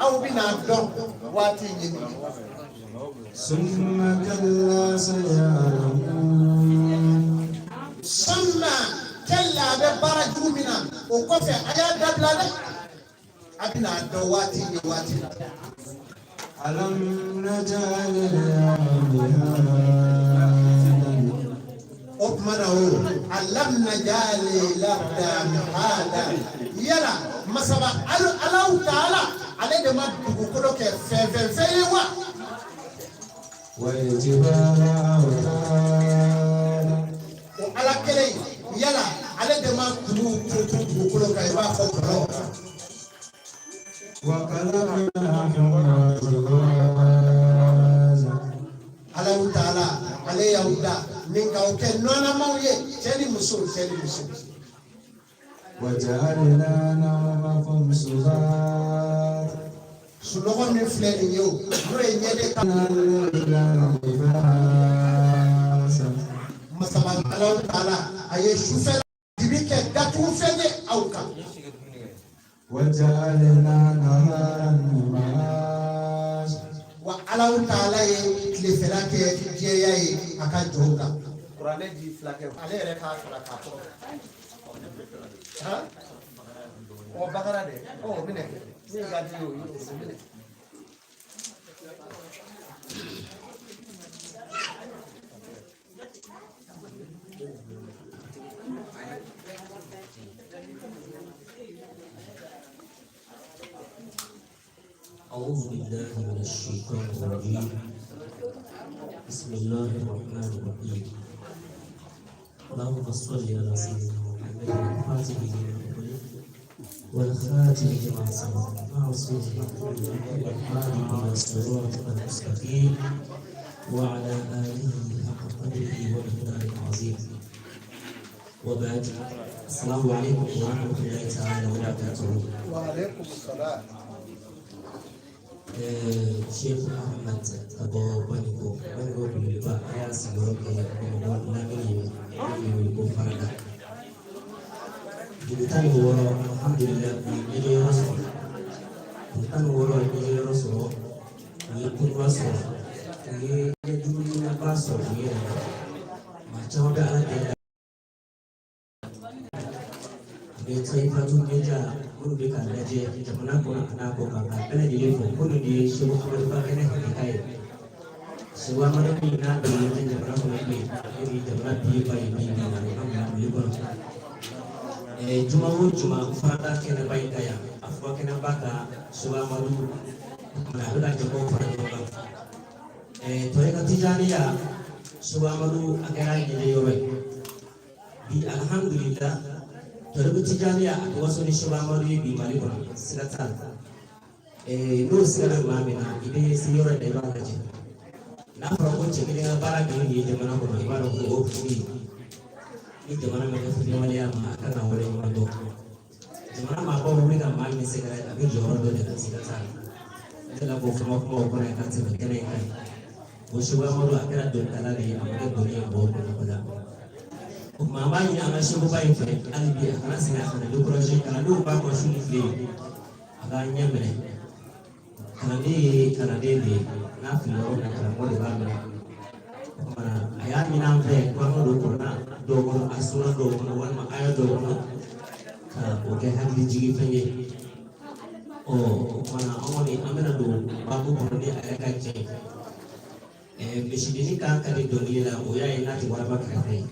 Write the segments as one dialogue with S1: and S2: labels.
S1: Aw bɛna dɔn waati in ye nin ye.
S2: ثم كلا سيعلمون.
S1: Summa kalla, a bɛ baara jugu min na, o kɔfɛ a y'a dabila dɛ, a bɛna dɔn waati in ye waati min.
S2: ألم نجعل الأرض مهادا؟
S1: O tuma na, o alam najali larda mihada, yala masaba Alahu Taala, ale de ma dugukolo kɛ fɛn fɛn fɛn ye wa?
S2: والجبال أوتادا.
S1: O Ala kelen, yala ale de ma kuru turutu dugukolo kan i b'a fɔ bɔlɔ?
S2: وخلقناكم أزواجا.
S1: Alahu Taala, ale y'aw da ni k'aw kɛ nɔnɔmaw ye, cɛ ni muso, cɛ ni muso.
S2: وجعلنا نومكم سباتا.
S1: Sunɔgɔ min filɛ nin ye, o n'o ye ɲɛden ka
S2: الليل لباسا.
S1: Masaba Alahu Taala, a ye sufɛ dibi kɛ datugu fɛn ye aw kan.
S2: وجعلنا نهارا معاشا.
S1: Wa Alahu Taala ye tilefɛla kɛ jɛya ye a ka jɔnw kan. Kuranɛ ji fila kɛ, ale yɛrɛ k'a kalan k'a kɔrɔ han. Ɔ, bakara dɛ, ɔ o minɛ kɛ min ka di ye, o ye o minɛ.
S3: أعوذ بالله من الشيطان الرجيم، بسم الله الرحمن الرحيم. اللهم صل على سيدنا محمد الفاتح لما أغلق والخاتم لما سبق ناصر الحق والهادي إلى صراطك المستقيم وعلى آله حق قدره ومقداره العظيم، وبعد، السلام عليكم ورحمة الله تعالى وبركاته.
S1: Wa aleykum salaam.
S3: Sheikh Ahmad ka bɔ Baniko, Baniko belebeleba, a y'a sigiyɔrɔ kɛ Bamakɔ lamini ye min bɛ wele ko Farada. Dugu 16, alhamdulilah, u ye ɲɛjɔyɔrɔ sɔrɔ. Dugu 16 ye ɲɛjɔyɔrɔ sɔrɔ, u ye koɲuman sɔrɔ, u ye ɲɛjuguba sɔrɔ u yɛrɛ la. Maa caman bɛ Ala deli. A bɛ Sayifatu Media minnu bɛ k'a lajɛ jamana kɔnɔ a n'a kɔ kan, k'a bɛɛ lajɛlen fo ko nin de ye Segu Amadu Bakɛnɛ hakika ye. Segu Amadu min n'a dogolen tɛ jamana kɔnɔ bilen, ale de ye jamana bi ba ye bi bi in na alhamdulilah Mali kɔnɔ. Juma o juma, farada kɛnɛba in ka yan, a fura kɛnɛba kan, Segu Amadu o kumana a bɛ ka jamaw fara ɲɔgɔn kan. Tɔrika Tijaniya, Segu Amadu a kɛra ɲɛnɛ yɔrɔ ye bi, alhamdulilah. Tɔrika Tijaniya a bɛ waso ni Segu Amadu ye bi Mali kɔnɔ, siga t'a la. N'o siga bɛ maa min na, i bɛ se yɔrɔ in na, i b'a lajɛ. N'a fɔra ko cɛ kelen ka baara kɛ nin ye jamana kɔnɔ, i b'a dɔn ko o furu ye ni jamana ma kɛ fitiriwaleya ma, a kan ka waleɲuman dɔn. Jamana maabaw wuli ka maa min sɛgɛrɛ, a bɛ jɔyɔrɔ dɔ de la, siga t'a la. N delila k'o fɔ n ka kumaw kɔnɔ yan ka tɛmɛ kɛnɛ in kan. O Segu Amadu, a kɛra dɔnkilidala de ye, a ma kɛ dɔnni ye mɔgɔw kɔnɔ o la. O tuma, an b'a ɲini an ka seguba in fɛ hali bi, a kana sɛgɛn, a kana découragé. Kalandenw b'a kɔ su ni tile, a k'a ɲɛ minɛ. Kalanden ye kalanden de ye, n'a fili yɔrɔ min na, karamɔgɔ de b'a minɛ. O tuma na, a y'a ɲini an fɛ ko an ka don kuranɛ dɔw kɔnɔ, a sura dɔw kɔnɔ walima aya dɔw kɔnɔ, ka o kɛ hakili jigin fɛn ye. Ɔ, o tuma na, an kɔni an bɛna don baabu kɔnɔ ni a yɛrɛ ka jɛ ye. Misidennin kan ka di dɔnkili la, o y'a ye n'a tɛ waraba kɛrɛfɛ ye.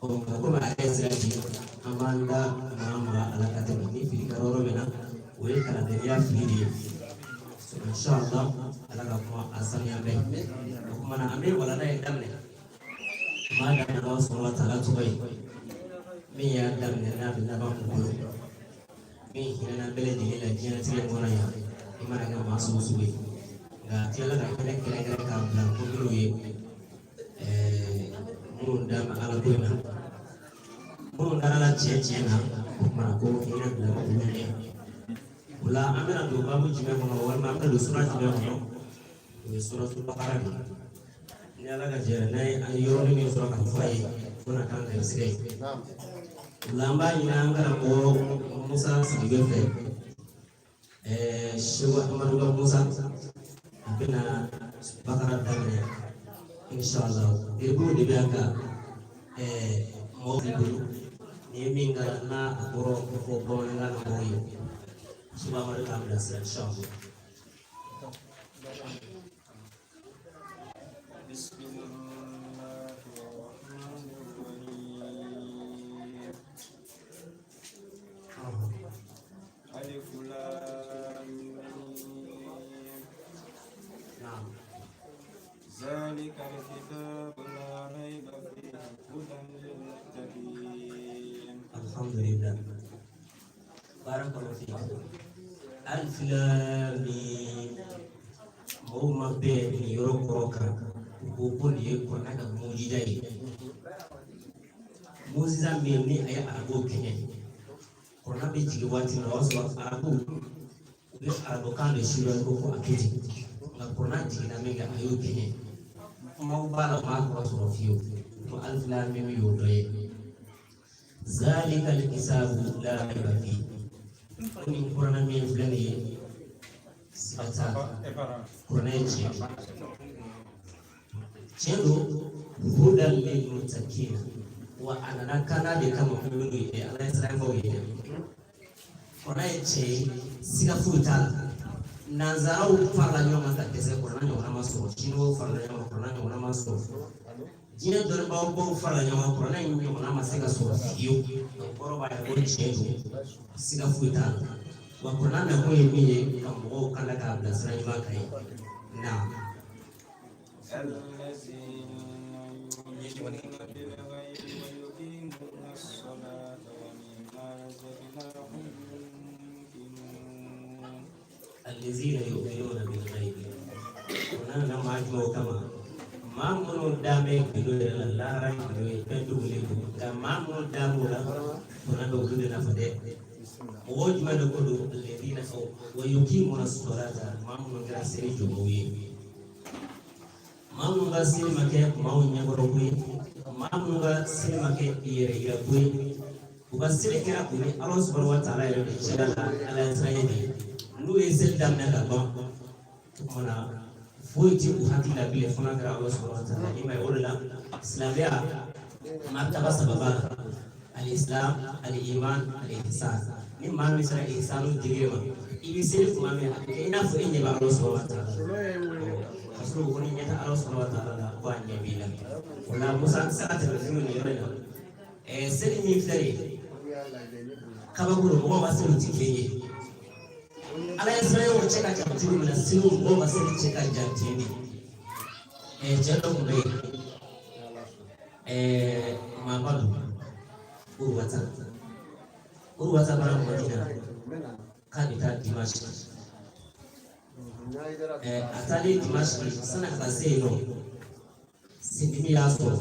S3: Ɔ, nka komi a yɛrɛ ye sira di, an b'an da maga maga a la ka tɛmɛ. Ni fili kɛra yɔrɔ min na, o ye kalandenya fili de ye. Inshallah, Ala ka kuma a sanuya bɛɛ. O tuma na, an bɛ walanda in daminɛ. An b'a daminɛ Alahu subahana wa taala tɔgɔ ye, min y'a daminɛ n'a bɛ laban u bolo, min hinɛna bɛɛ lajɛlen la diɲɛlatigɛ kɔnɔ yan, i mana kɛ maa sugu sugu ye. Nka a tilala ka hinɛ kɛrɛnkɛrɛn k'a bila ko minnu ye minnu da ma Ala ko in na, minnu dara la tiɲɛ tiɲɛ na, o tuma na ko hinɛ bila olu ɲɛ. O la, an bɛna don baabu jumɛn kɔnɔ, walima an bɛna don sura jumɛn kɔnɔ? O ye suratu Bakara de ye. Ni Ala ka jɛra n'a ye, an ye yɔrɔnin min sɔrɔ ka fɔ a ye, fo na k'an garisɛgɛ ye. O la, an b'a ɲini an karamɔgɔ Musa Sidibe fɛ. Seku Amadu Ba Musa a bɛna bakara daminɛ inshallah. Debu de bɛ yan ka mɔgɔw b'i bolo n'i ye min kalan n'a a kɔrɔ fɔ bamanankan na mɔgɔw ye Seku Amadu k'an bilasira inshallah.
S2: بسم الله الرحمن الرحيم. ألف لام ميم.
S3: Naam.
S2: ذلك الكتاب لا ريب فيه هدى للمتقين.
S3: Alhamdulillah. Barakallahu fik. Alif lam mim. Mɔgɔw ma bɛn nin yɔrɔ kɔrɔ kan, u ko ko nin ye kuranɛ ka mujiza ye, mujiza min ni a ye arabuw kɛɲɛ. Kuranɛ bɛ jigin waati min na, o y'a sɔrɔ arabuw u bɛ arabukan de surunya ko a kɛ ten, nka kuranɛ jiginna min kɛ, a y'o kɛɲɛ. Kumaw b'a la, u m'a kɔrɔ sɔrɔ fiyewu. Ko alif lam mim y'o dɔ ye. Zalika alkitabu la raiba fi, ko nin kuranɛ min filɛ nin ye, siga t'a la, kuranɛ ye tiɲɛ tiɲɛ don. Hudan lil muttaqina, wa a nana kana de kama minnu ye ala ye siranbaw ye dɛ. Kuranɛ ye tiɲɛ ye, siga foyi t'a la. Nanzaraw farala ɲɔgɔn kan ka dɛsɛ, kuranɛ ɲɔgɔnna ma sɔrɔ. Siniwaw farala ɲɔgɔn kan, kuranɛ ɲɔgɔnna ma sɔrɔ. Diɲɛ dɔnnibaaw farala ɲɔgɔn kan, kuranɛ in ɲɔgɔnna ma se ka sɔrɔ fiyewu. O kɔrɔ b'a yira ko tiɲɛ don, siga foyi t'a la. Wa kuranɛ nakun ye min ye, ka mɔgɔw kanda k'a bila sira ɲuman kan ye. Naam.
S2: الذين يؤمنون بالغيب ويقيمون الصلاة ومما رزقناهم ينفقون.
S3: Allazina yu'minuna bil ghaibi, kuranɛ nana maa jumɛnw kama? Maa minnu dan bɛ gindo yɛrɛ la, lahara gindo ye fɛn dogolen don, nka maa minnu dan b'o la, kuranɛ bɛ olu de nafa dɛ. Mɔgɔ jumɛn de ko don? Alladhina wa yuqimuna salata, maa minnu kɛra seli jɔbaw ye, maa minnu ka seli ma kɛ maaw ɲɛkɔrɔ ko ye, maa minnu ka seli ma kɛ yɛrɛ yira ko ye, u ka seli kɛra u ni Ala subhanahu wa ta'ala yɛrɛ de cɛla la, Ala ye siran ye de ye. N'u ye seli daminɛ ka ban, o tuma na foyi ti u hakili la bilen fo n'a kɛra Ala subhanahu wa ta'ala. I m'a ye, o de la silamɛya martaba saba b'a la: al-islam, al-iman, al-ihsan. Ni maa min sera ihsanu degré ma, i bɛ seli tuma min, a bɛ kɛ i n'a fɔ e ɲɛ bɛ Ala subhanahu wa ta'ala. Ka sɔrɔ ko ni ɲɛ tɛ Ala subhanahu wa ta'ala la, ko a ɲɛ b'i la. O la Musa tɛ se ka tɛmɛ fɛn min nin yɔrɔ in na. Seli min filɛ nin ye, kabako don. Mɔgɔw ka seliw ti kelen ye. Ala ye sira ye o cɛ ka jan cogo min na, seliw mɔgɔw ka seli cɛ ka jan ten de. Cɛ dɔ tun bɛ yen, maaba don, Uruwata. Uruwata bɔra Madina k'a bɛ taa Dimanche. A taalen Dimanche, sani a ka se yen nɔ, sendimi y'a sɔrɔ.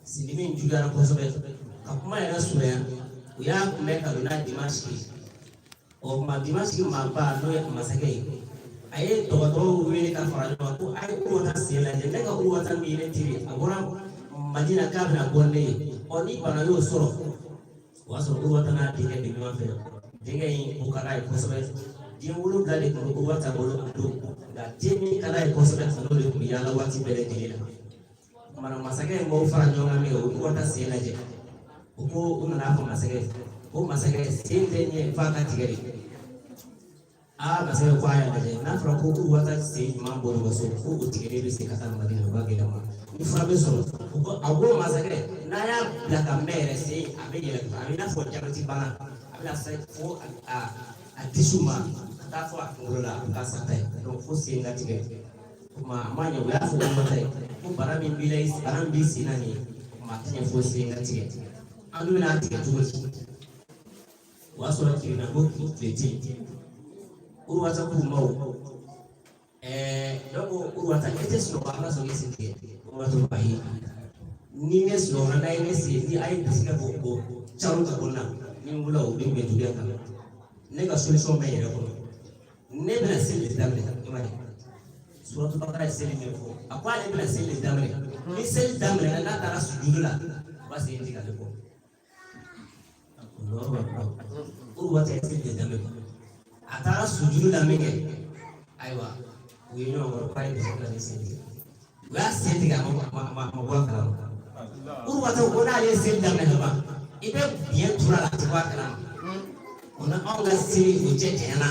S3: Sendimi in juguyara kosɛbɛ. Ka kuma yɛrɛ surunya, u y'a kunbɛn ka don n'a Dimanche. O tuma Dimanche maaba, n'o ye masakɛ ye, a ye dɔgɔtɔrɔw wele ka fara ɲɔgɔn kan ko a ye Uruwata sen lajɛ. Ne ka Uruwata min ye ne teri, a bɔra Madina k'a bɛna bɔ ne ye, ɔ ni bana y'o sɔrɔ. O y'a sɔrɔ Uruwata n'a denkɛ bɛ ɲɔgɔn fɛ. Denkɛ in o ka d'a ye kosɛbɛ. Den 7 de tun bɛ Uruwata bolo a don, nka den min ka d'a ye kosɛbɛ, a n'o de tun bɛ yaala waati bɛɛ lajɛlen na. O kumana masakɛ ye mɔgɔw fara ɲɔgɔn kan min kɛ, o ye Uruwata sen lajɛ. O ko u nana fɔ masakɛ ye ko masakɛ sen tɛ ɲɛ f'a ka tigɛ de. Aa, masakɛ ko a y'a lajɛ, n'a fɔra ko Uruwata sen ɲuman bɔra u ka so, ko o tigɛlen bɛ se ka taa Madina, o ka gɛlɛn ma ni fura bɛ sɔrɔ. O ko a ko masakɛ, n'a y'a bila ka mɛn yɛrɛ, sen a bɛ yɛlɛ, a bɛ i n'a fɔ jabɛti bana, a bɛna se fo a disiw ma ka taa fɔ a kunkolo la, a bɛ k'a sata ye. Donc fo sen ka tigɛ. O tuma a ma ɲɛ, u y'a fɔ Uruwata ye ko bana min b'i la, bana min b'i sen na nin ye, o tuma a tɛ ɲɛ fo sen ka tigɛ. An dun bɛna tigɛ cogo di? O y'a sɔrɔ kirina ko tile tɛ yen. Uruwata k'u ma o dɔw ko Uruwata, e tɛ sunɔgɔ, an ka sɔrɔ k'i sen tigɛ. Uruwata ko ayi, ni ne sunɔgɔra, n'a ye ne sen, ni a ye bisi kɛ k'o caro ka bɔ n na, ni n wulila, o bɛ bɛn juguya kan. Ne ka solution bɛ n yɛrɛ kɔnɔ. Ne bɛna seli de daminɛ. I m'a ye, suratu bakara ye seli min fɔ, a ko ale bɛna seli de daminɛ. Ni seli daminɛna, n'a taara sujudu la, o b'a sen tigɛ ale kɔ. Allahu akbar. Uruwata ye seli de daminɛ. A taara sujuru la min kɛ, ayiwa, u ye ɲɔgɔn kɔrɔ k'a ye dɛsɛ ka ne sen tigɛ. U y'a sen tigɛ, a ma bɔ a kalama. Uruwata ko n'ale ye seli daminɛ ka ban, i bɛ biɲɛ turu a la, a tɛ bɔ a kalama. O ni anw ka seli o cɛ janyana.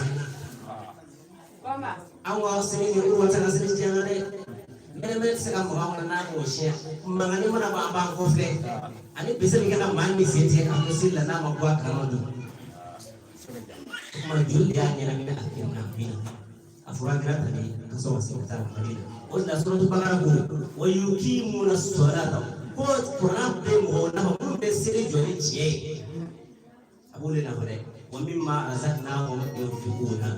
S3: Anw ka seli ni Uruwata ka seli janyana dɛ. Mɛnɛmɛnɛ tɛ se ka maga anw na n'a m'o siɲɛ. Mankanni mana bɔ, an b'an kɔfilɛ. Ani bese bɛ kɛ ka maa min sen tigɛ k'a to seli la n'a ma bɔ a kalama dun. O tuma joli de y'a ɲɛnamina a kɛ na bin na. A furakɛra tan de ka sɔrɔ ka se ka taa Madina. O de la suratu Bakara ko wa yuqimuna salata, ko kuran bɛ mɔgɔw nafa minnu bɛ seli jɔ ni tiɲɛ ye. A b'olu de nafa dɛ. Wa mimma razaqnahum yunfiquna,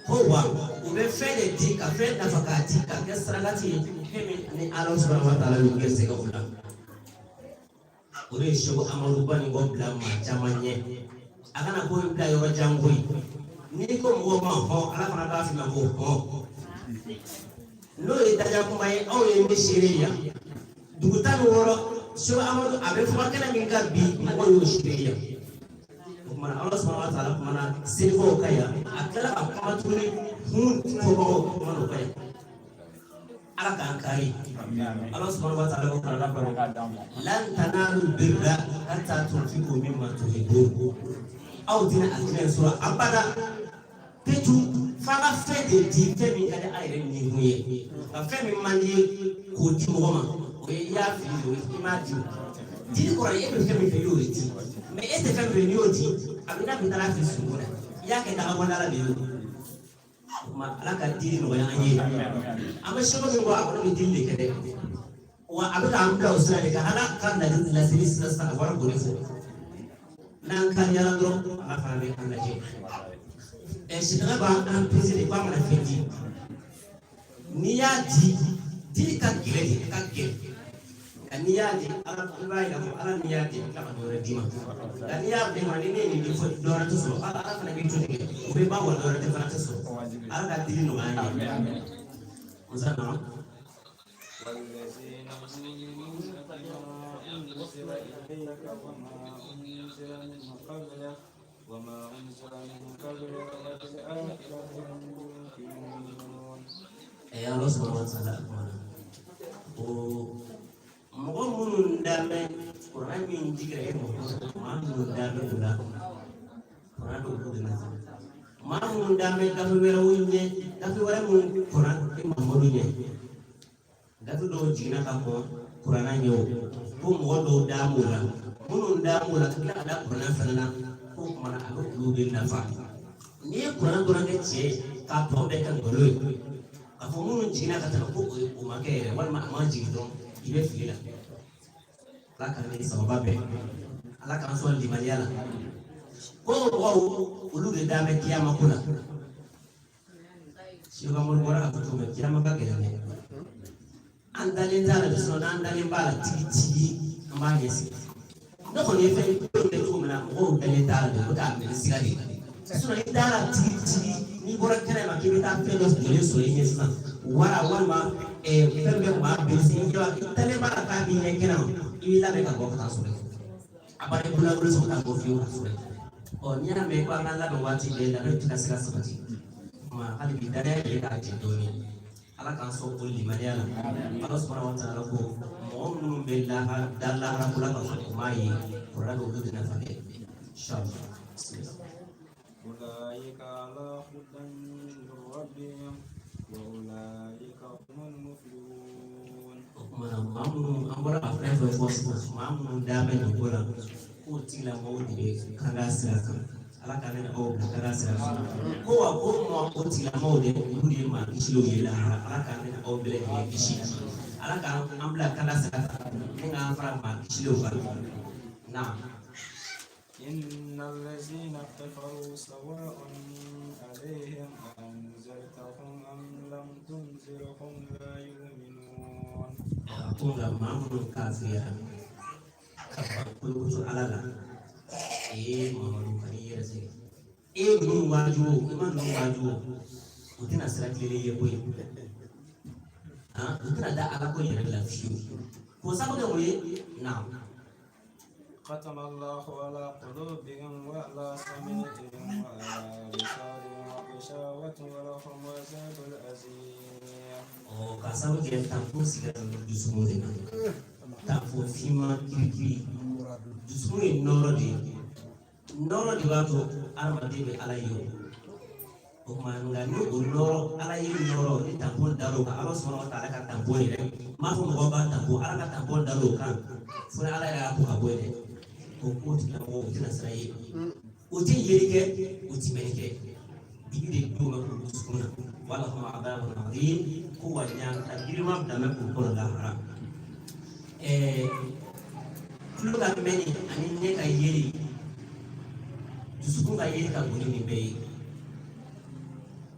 S3: ko wa u bɛ fɛn de di ka fɛn nafa k'a di k'a kɛ sarakati ye, fɛn min ni Ala subahana wa taala y'u gɛrɛsɛgɛ o la. O de ye Seko Amadu Banikɔ bila maa caman ɲɛ. A kana ko in bila yɔrɔ jan koyi. N'i ko mɔgɔw ma hɔn, Ala fana b'a f'i ma ko hɔn. N'o ye daja kuma ye, aw ye ne seere yan. Dugu 16, Seko Amadu a bɛ fɔ kɛnɛ min kan bi, mɔgɔw y'o seere yan. O kumana Ala subahana wa taala kumana selibaaw kan yan, a tilala ka kuma tuguni hun fɔbagaw kumana o kan yan. Ala k'an kari. Ala subahana wa taala ko kurana kɔnɔ: lan tanalu birra hatta tunfiqu mimma tuhibbun. Aw tɛna alijinɛ sɔrɔ abada petu f'a ka fɛn de di, fɛn min ka di a yɛrɛ ni ye. Ka fɛn min man di ye k'o di mɔgɔ ma, o ye i y'a fili de, o ye i m'a di. O dili kɔrɔ ye e bɛ fɛn min fɛ, i y'o de di. Mɛ e tɛ fɛn min fɛ, n'i y'o di, a bɛ n'a fɔ i taara fili sunkun na, i y'a kɛ dagabɔnda la de ye. O tuma Ala ka dili nɔgɔya an ye. An bɛ seko min bɔ, a kɔni bɛ dili de kɛ dɛ. Wa a bɛ k'an bila o sira de kan. Ala ka laseli sisan sisan, a bɔra k'o de fɔ. N'an kariyara dɔrɔn, Ala fana bɛ an lajɛ. Sitana b'an pese de k'a mana fɛn di, n'i y'a di, dili ka gɛlɛn de, a ka gɛlɛn. Nka n'i y'a di Ala, i b'a yira ko Ala min y'a di, a bɛ tila ka dɔ wɛrɛ d'i ma. Nka n'i y'a di ma, ni ne ye nin di fɔ dɔ wɛrɛ tɛ sɔrɔ, Ala fana b'i to tigɛ, o bɛ ban wa, dɔ wɛrɛ tɛ fana tɛ sɔrɔ. Ala ka dili nɔgɔya an ye. Musa na.
S2: والذين يؤمنون بما أنزل إليك وما أنزل من قبلك وبالآخرة هم يوقنون.
S3: Ala subahana wa taala kumana ko mɔgɔ minnu danbɛ kuran min jigira e mɔgɔ maa minnu danbɛ o la, kuran bɛ olu de nafa. Maa minnu danbɛ gafe wɛrɛw ɲɛ, gafe wɛrɛ minnu kuran e Mamadu ɲɛ, gafe dɔw jiginna ka kɔn kuranna ɲɛ, o ko mɔgɔ dɔw dan b'o la, minnu dan b'o la ka tila ka da kuranna fana na, k'o kumana a bɛ olu de nafa. N'i ye kuranna dɔrɔn kɛ tiɲɛ ye k'a tɔ bɛɛ kɛ nkalon ye, k'a fɔ minnu jiginna ka tɛmɛ ko o ma kɛ yɛrɛ walima a ma jigin dɔrɔn, i bɛ fili la. Ala k'an ni sababa bɛn, Ala k'an sɔn limaniya la. Ko mɔgɔw olu de dan bɛ kiyama ko la. Seko Amadu bɔra k'a fɔ cogo min, kiyama ka gɛlɛn dɛ. An dalen t'a la de, sinɔn n'an dalen b'a la tigitigi, an b'a ɲɛsigi. Ne kɔni ye fɛn kɛ cogo min na, mɔgɔw dalen t'a la de, u bɛ k'a minɛ sira de. Sinɔn i dara tigitigi, n'i bɔra kɛnɛ ma k'i bɛ taa fɛn dɔ jɔlen sɔrɔ i ɲɛ sisan, wara walima fɛn bɛ maa bilisi, i dalen b'a la k'a b'i ɲɛ kɛnɛ ma, i b'i labɛn ka bɔ ka taa sɔrɔ yen. A b'a i bolo bolo sɔrɔ ka taa bɔ fiyewu ka sɔrɔ yen. Ɔ n'i y'a mɛn ko an ka labɛn waati bɛɛ, labɛn tɛ ka se ka sabati. Kuma hali bi danaya de bɛ k'a jɛ dɔɔnin. Ala k'an sɔn o limaniya la. Ala subahana wa taala ko mɔgɔ minnu bɛ lahara da lahara ko la k'a fɔ u m'a ye, kuranɛ bɛ olu de nafa dɛ, inshallah. Bismillah.
S2: أولئك على هدى من ربهم وأولئك هم المفلحون.
S3: O kumana maa minnu an bɔra ka fɛn fɛn fɔ sisan, maa minnu da bɛ nin ko la, k'o tigilamɔgɔw de bɛ kanda sira kan. Ala ka ne ni aw bila kanda sira kan. Ko wa ko maa o tigilamɔgɔw de, olu de ye maa kisilenw ye lahara. Ala ka ne ni aw bɛɛ lajɛlen kisi. Ala k'an bila kanda sira kan ni k'an fara maa kisilenw kan na.
S2: إن الذين كفروا سواء عليهم أأنذرتهم أم لم تنذرهم لا يؤمنون.
S3: A ko nka maa minnu kafiriyara ka ban kolokotɔ Ala la, ee Mamadu, ka n'i yɛrɛ sɛgɛn. E ye ninnu waaju o, i ma ninnu waaju o, u tɛna sira tilennen ye koyi. Han, u tɛna da Ala ko yɛrɛ la fiyewu. K'o sababu kɛ mun ye na?
S2: ختم الله على قلوبهم وعلى سمعهم وعلى أبصارهم. غشاوة ولهم عذاب أليم.
S3: Ɔ, ka sababu kɛ tanfo sigira dusukun de kan, tanfo finman kirikiri. Dusukun ye nɔrɔ de ye, nɔrɔ de b'a to adamaden bɛ Ala ye. O tuma, nka ni o nɔrɔ, Ala ye nɔrɔ ni tanfo dar'o kan, Ala subahana wa taala ka tanfo yɛrɛ n m'a fɔ mɔgɔw ka tanfo, Ala ka tanfo dar'o kan fo ni Ala yɛrɛ y'a ko ka bɔ yen dɛ, o ko tigilamɔgɔw, o tɛna sira ye, o tɛ yeli kɛ, o tɛ mɛnni kɛ. Dibi de don bɛ k'u dusukun na. Walahum adabun azim, ko wa ɲangata girinma bila bɛ k'u kɔnɔ lahara. Tulo ka mɛnni ani ɲɛ ka yeli, dusukun ka yeli ka bon ni nin bɛɛ ye.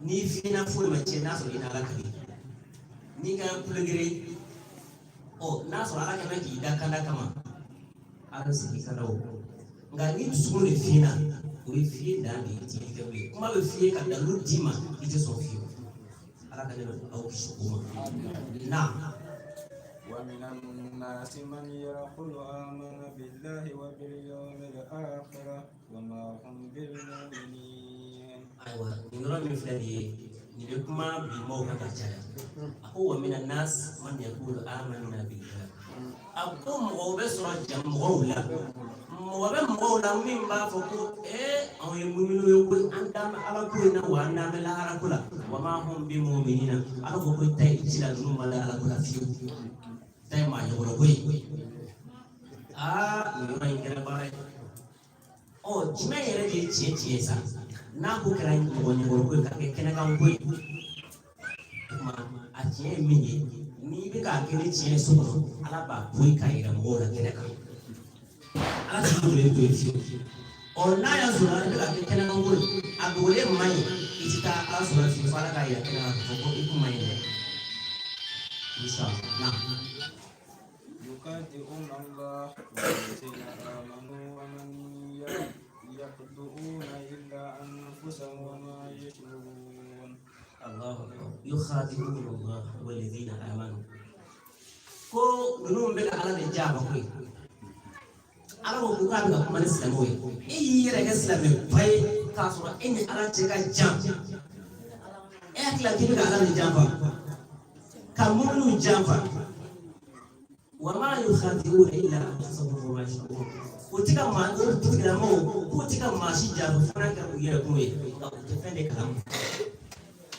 S3: N'i fiɲɛna, foyi ma tiɲɛ n'a sɔrɔ i n'Ala ka di. N'i ka kulogere, ɔ, n'a sɔrɔ Ala kɛmɛ k'i da kanda kama, Ala bɛ segin ka da o. Nka ni dusukun de fiɲɛna, o ye fiye dan de ye, i t'i kɛ bilen. Kuma bɛ f'i ye ka dalilu d'i ma, i tɛ sɔn fiyewu. Ala ka ne aw kisi o ma na.
S2: ومن الناس من يقول آمنا بالله وباليوم الآخر وما هم بالمؤمنين.
S3: Ayiwa, nin yɔrɔ min filɛ nin ye, nin bɛ kuma bi maaw kan ka caya. A ko wa mina nas man yakulu amanna billah. A ko mɔgɔw bɛ sɔrɔ jam mɔgɔw la, mɔgɔ bɛ mɔgɔw la min b'a fɔ ko anw ye muminu ye koyi, an dan bɛ Ala ko in na, wa an dan bɛ lahara ko la. Wa ma hum bi muminina. Ala ko ta i ci la, ninnu ma da Ala ko la fiyewu, ta ye maa ɲɛkɔrɔ ko ye. Aa, nin yɔrɔ in kɛra baara ye. Ɔ, jumɛn yɛrɛ de ye tiɲɛ tiɲɛ ye sa, n'a ko kɛra mɔgɔ ɲɛkɔrɔ ko ye ka kɛ kɛnɛkan ko ye? O tuma, a tiɲɛ ye min ye, n'i bɛ k'a kɛ ni tiɲɛ ye so kɔnɔ, Ala b'a bɔ i k'a yira mɔgɔw la kɛnɛ kan. Ala t'i dogolen to yen fiyewu. Ɔ, n'a y'a sɔrɔ i bɛ k'a kɛ kɛnɛkan ko ye, a dogolen man ɲi, i tɛ taa Ala sɔrɔ fiyewu fo Ala k'a yira kɛnɛ kan k'a fɔ ko i kun man ɲi dɛ. Inshallah, naam.
S2: يخادعون الله والذين آمنوا وما يخدعون إلا أنفسهم وما يشعرون.
S3: الله أكبر. يخادعون الله والذين آمنوا. Ko ninnu bɛ ka Ala de janfa koyi. Ala ko k'a bɛ ka kuma ni silamɛw ye. E y'i yɛrɛ kɛ silamɛba ye k'a sɔrɔ e ni Ala cɛ ka jan. E hakili la k'i bɛ ka Ala de janfa, ka muminu janfa. Wa ma yukhadi'una illa anfusahum wa ma yash'urun. O tɛ ka maa, o tigilamɔgɔw k'u tɛ ka maa si janfa fo n'a kɛra u yɛrɛ kun ye, nka u tɛ fɛn de kalama.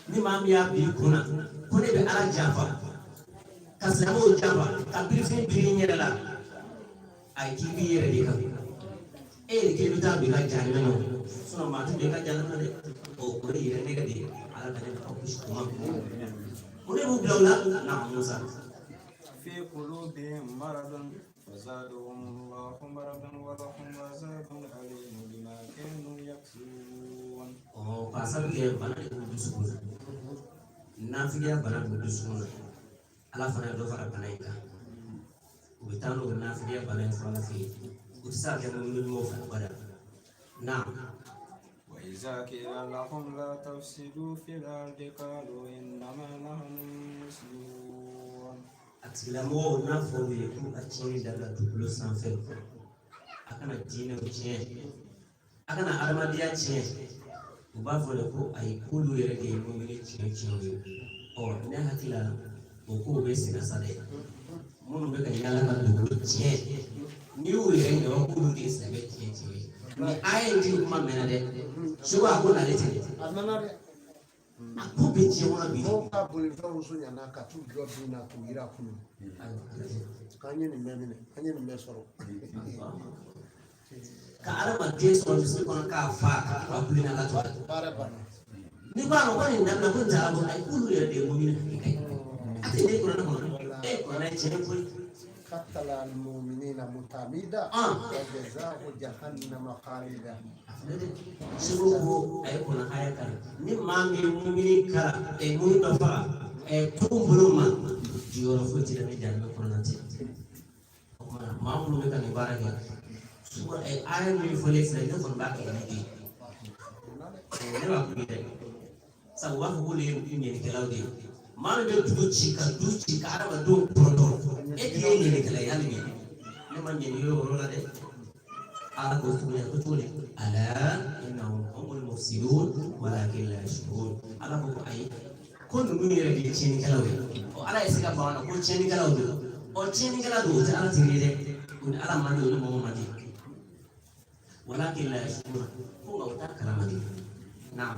S3: Ni maa min y'a bila i kun na ko ne bɛ Ala janfa, ka silamɛw janfa, ka birifini biri i yɛrɛ la, ayi, k'i b'i yɛrɛ de kan. E yɛrɛ kelen bɛ taa don i ka jahanamɛ na o, sinon maa tɛ don i ka jahanamɛ na dɛ. O de yɛrɛ ne ka de ye. Ala ka ne aw kisi o ma. O de b'u bila o la na, Musa.
S2: في قلوبهم مرض فزادهم الله مرضا ولهم عذاب أليم بما كانوا يكسبون.
S3: Ɔ, k'a sabu kɛ bana de b'u dusukun na, nafigiya bana b'u dusukun na. Ala fana ye dɔ fara bana in kan. U bɛ taa n'o nafigiya bana in fɔ Ala fɛ yen, u tɛ se ka kɛ mobili ɲumanw fɛ abada na.
S2: وإذا قيل لهم لا تفسدوا في الأرض قالوا إنما نحن مصلحون.
S3: A tigilamɔgɔw n'a fɔr'u ye k'u ka tiɲɛni dabila dugukolo sanfɛ, a kana diinɛw tiɲɛ, a kana adamadenya tiɲɛ, u b'a fɔ de ko ayi, k'olu yɛrɛ de ye mobili tiɲɛ tiɲɛw ye. Ɔ, ne hakili la, o kow bɛ senna sa dɛ. Minnu bɛ ka yaala ka dugukolo tiɲɛ, n'i y'u yɛrɛ ɲininka k'olu de ye silamɛ tiɲɛ tiɲɛ ye, ni aya in tigi kuma mɛnna dɛ. Segu, a ko nalen ten.
S1: A nana dɛ.
S3: A ko bɛ diɲɛ kɔnɔ bi.
S1: Dɔw ka bolifɛnw so ɲana ka t'u jɔ bin na k'u yira kunun
S3: Ayiwa, a lajɛ.
S1: K'an ye nin bɛɛ minɛ, an ye nin bɛɛ sɔrɔ.
S3: Ka adamaden sɔrɔ misiri kɔnɔ k'a fa ka to ka kule n'Ala tɔgɔ ye.
S1: Baara banna.
S3: N'i ko a ma ko nin dabila, ko nin tɛ Ala ko, ayi, k'olu yɛrɛ de ye mobili hakika ye. A tɛ ne kuranɛ kɔnɔ e kuranɛ ye tiɲɛ koyi.
S1: قتل المؤمنين متعمدا وجزاؤه جهنم خالدا.
S3: A filɛ dɛ, segu ko a ye kuranɛ haya kalan ni maa min ye mumini kara ɛ mumini dɔ faga ɛ kurun bolo ma, jiyɔrɔ foyi t'i la ni jahanamɛ kɔnɔna tɛ. O kumana, maa minnu bɛ ka nin baara kɛ, sura ɛ aya min fɔlen filɛ, ne kɔni b'a kɛ ni de ye. Ne b'a k'u ye dɛ, sabu u b'a fɔ k'olu ye ɲɛnikɛlaw de ye. Maa min bɛ dugu ci ka du ci ka adamadenw kɔrɔtɔ, e k'i ye ɲɛnikɛla ye, hali bi ne ma ɲɛni ye o yɔrɔ la dɛ. Ala ko tuguni ko cogo di ala innahum humul mufsidun walakin la yashurun. Ala ko ko ayi, ko ninnu yɛrɛ de ye tiɲɛnikɛlaw ye. Ɔ, Ala ye se ka ban na ko tiɲɛnikɛlaw don. Ɔ, tiɲɛnikɛla don, o tɛ Ala teri ye dɛ, o ni Ala man di, o ni mɔgɔ man di. Walakin la yashurun, ko nka o t'a kalama de. Naam.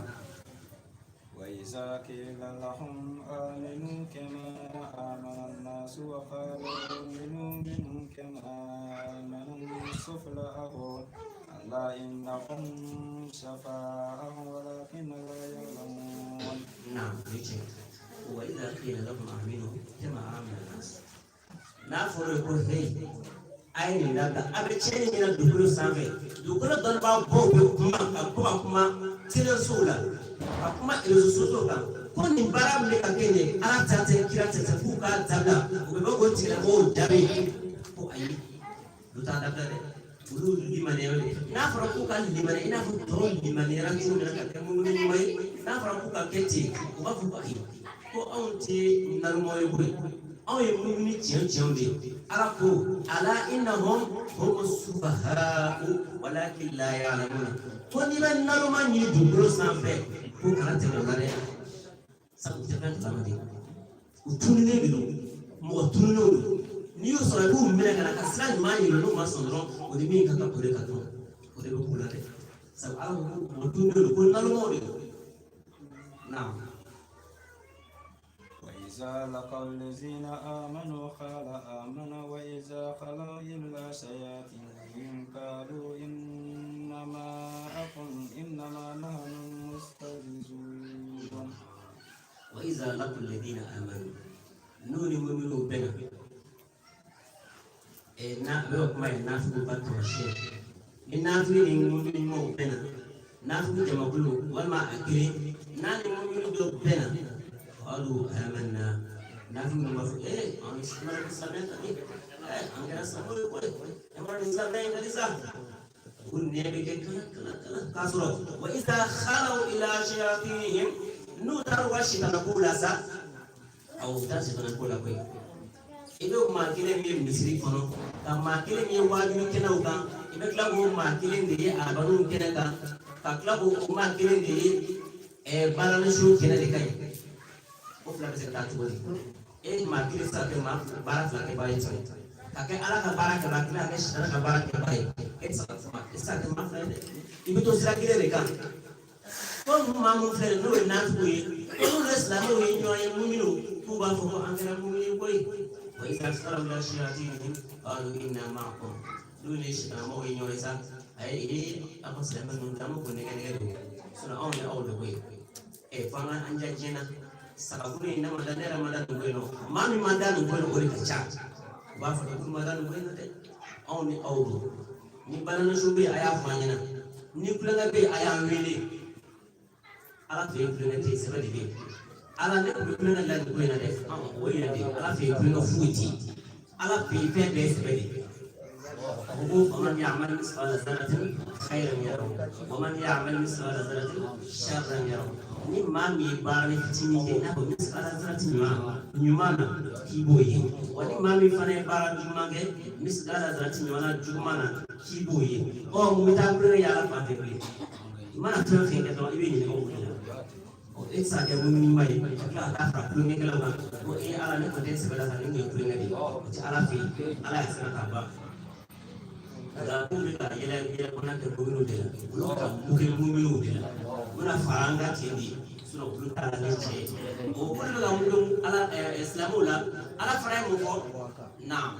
S2: وإذا قيل لهم آمنوا كما آمن الناس وقالوا نؤمن كما آمن السفهاء ألا إنهم سفهاء ولكن لا يعلمون.
S3: Naam, o ye tiɲɛ. Wa idha qila lahum aminu kama amana nas, n'a fɔra ye ko hey, a ye nin dabila, a bɛ tiɲɛni min na dugukolo sanfɛ, dugukolo dɔnnibaa baw bɛ kuma ka bɔ ka kuma telesow la, ka kuma réseaux sociaux kan, ko nin baara min bɛ ka kɛ nin ye, Ala ta tɛ, kira tɛ tɛ, k'u k'a dabila. U bɛ bɔ k'o tigilamɔgɔw jaabi ko ayi, olu t'a dabila dɛ, olu limaniya de. N'a fɔra k'u ka limaniya i n'a fɔ tɔw limaniyara cogo min na ka kɛ mumuni ɲuman ye, n'a fɔra k'u ka kɛ ten, u b'a fɔ ko ayi, ko anw tɛ nalonmaw ye koyi, anw ye mumuni tiɲɛ tiɲɛw de ye. Ala ko ala innahum humu sufaha'u walakin la ya'lamuna, ko n'i bɛ naloma ɲini dugukolo sanfɛ, ko kana tɛmɛ o la dɛ, sabu u tɛ fɛn kalama de, u tununnen de don, mɔgɔ tununnenw don. N'i y'o sɔrɔ, i b'u minɛ ka na ka sira ɲuman yira, n'u ma sɔn dɔrɔn, o ni min ka kan, o de ka kan, o de bɛ k'u la dɛ, sabu Ala ko ko mɔgɔ tununnen don, ko nalomaw de don. Naam.
S2: وإذا لقوا الذين آمنوا قال آمنا وإذا خلوا إلى شياطينهم قالوا إنما نحن مستهزئون.
S3: Wa iza laqu alladhina amanu, n'u ni mu'minu bɛnna, na bɛ o kuma ye nafigiw ka taamasiyɛn. Ni nafigi ni mumini ɲumanw bɛnna, nafigi jamakulu walima a kelen n'a ni mumini dɔ bɛnna, qalu amanna, nafigi ninnu b'a fɔ an ye silamɛya ta, an kɛra silamɛw ye koyi, an bɔra nin silamɛya in ka di sa. U nɛ bɛ kɛ kala kala kala k'a sɔrɔ wa iza khalaw ila shayatinihim, n'u taara u ka sitanakow la sa, awɔ, u taa sitanako la koyi. I bɛ maa kelen min ye misiri kɔnɔ, ka maa kelen min ye waajuli kɛnɛw kan, i bɛ tila k'o maa kelen de ye arabaniw kɛnɛ kan, ka tila k'o maa kelen de ye baaraniso kɛnɛ de kan yen. O fila bɛ se ka taa cogo di? E maa kelen tɛ se ka kɛ maa baara fila kɛbaa ye ten, ka kɛ Ala ka baara kɛbaa, kelen ka kɛ sitana ka baara kɛbaa ye. E tɛ se ka kuma, e tɛ se ka kɛ maa fila ye dɛ, i bɛ to sira kelen de kan. Ko ninnu maa mun filɛ nin n'o ye nafigiw ye, ko n'olu ye silamɛw ye ɲɔgɔn ye, muminw, k'u b'a fɔ ko an kɛra mumini ye koyi. Wa iza khalaw ila shayatinihim qalu inna ma'akum, n'u ni sitanamɔgɔw ye ɲɔgɔn ye sa, ayi, ee, aw ka silamɛ ninnu an bɛ k'o nɛgɛ nɛgɛ don, sinon anw ni aw de koyi. Fo an ka an ja diɲɛ na sagakulu in, ne ma da, ne yɛrɛ ma da nin ko in nɔ. Maa min ma da nin ko in o de ka ca. U b'a fɔ k'olu ma da nin ko in na dɛ, anw ni aw don. Ni balaniso bɛ yen, a y'a fɔ an ɲɛna. Ni kulonkɛ bɛ yen, a y'an wele. Ala fɛ yen, kulonkɛ tɛ yen, sɛbɛ de bɛ yen. Ala ne tun bɛ kulonkɛ la nin ko in na dɛ, o yɛrɛ de. Ala fɛ yen, kulonkɛ foyi tɛ yen. Ala fɛ yen, fɛn bɛɛ ye sɛbɛ de ye. O ko faman ya'mal misqala zarratin khayran yarahu wa man ya'mal misqala zarratin sharran yarahu. Ni maa min ye baara ni fitinin kɛ, i n'a fɔ misqala zarratin ɲuman ɲuman na, k'i b'o ye. Wa ni maa min fana ye baara juguman kɛ, misqala zarratin ɲuman na juguman na, k'i b'o ye. Ɔ, mun bɛ taa kulonkɛ yaala fan fɛ bilen? I mana fɛn o fɛn kɛ dɔrɔn, i bɛ ɲininka o de la. Ɔ, e tɛ se ka kɛ mumini ye ka tila ka taa fara kulonkɛkɛlaw kan ko e Ala, ne kɔni tɛ sɛbɛ la sa, nin kun ye kulonkɛ de ye. O tɛ Ala fɛ yen, Ala y'a sɛbɛn k'a ban. Nka k'u bɛ ka yɛlɛ yɛlɛ kɔnɔ kɛ muminiw de la, olu bɛ ka mun kɛ muminiw de la, u bɛna fara an ka cɛ de ye, sinon olu t'a la ni cɛ ye. O olu bɛ ka mun kɛ Ala silamɛw la? Ala fana ye mun fɔ? Naam.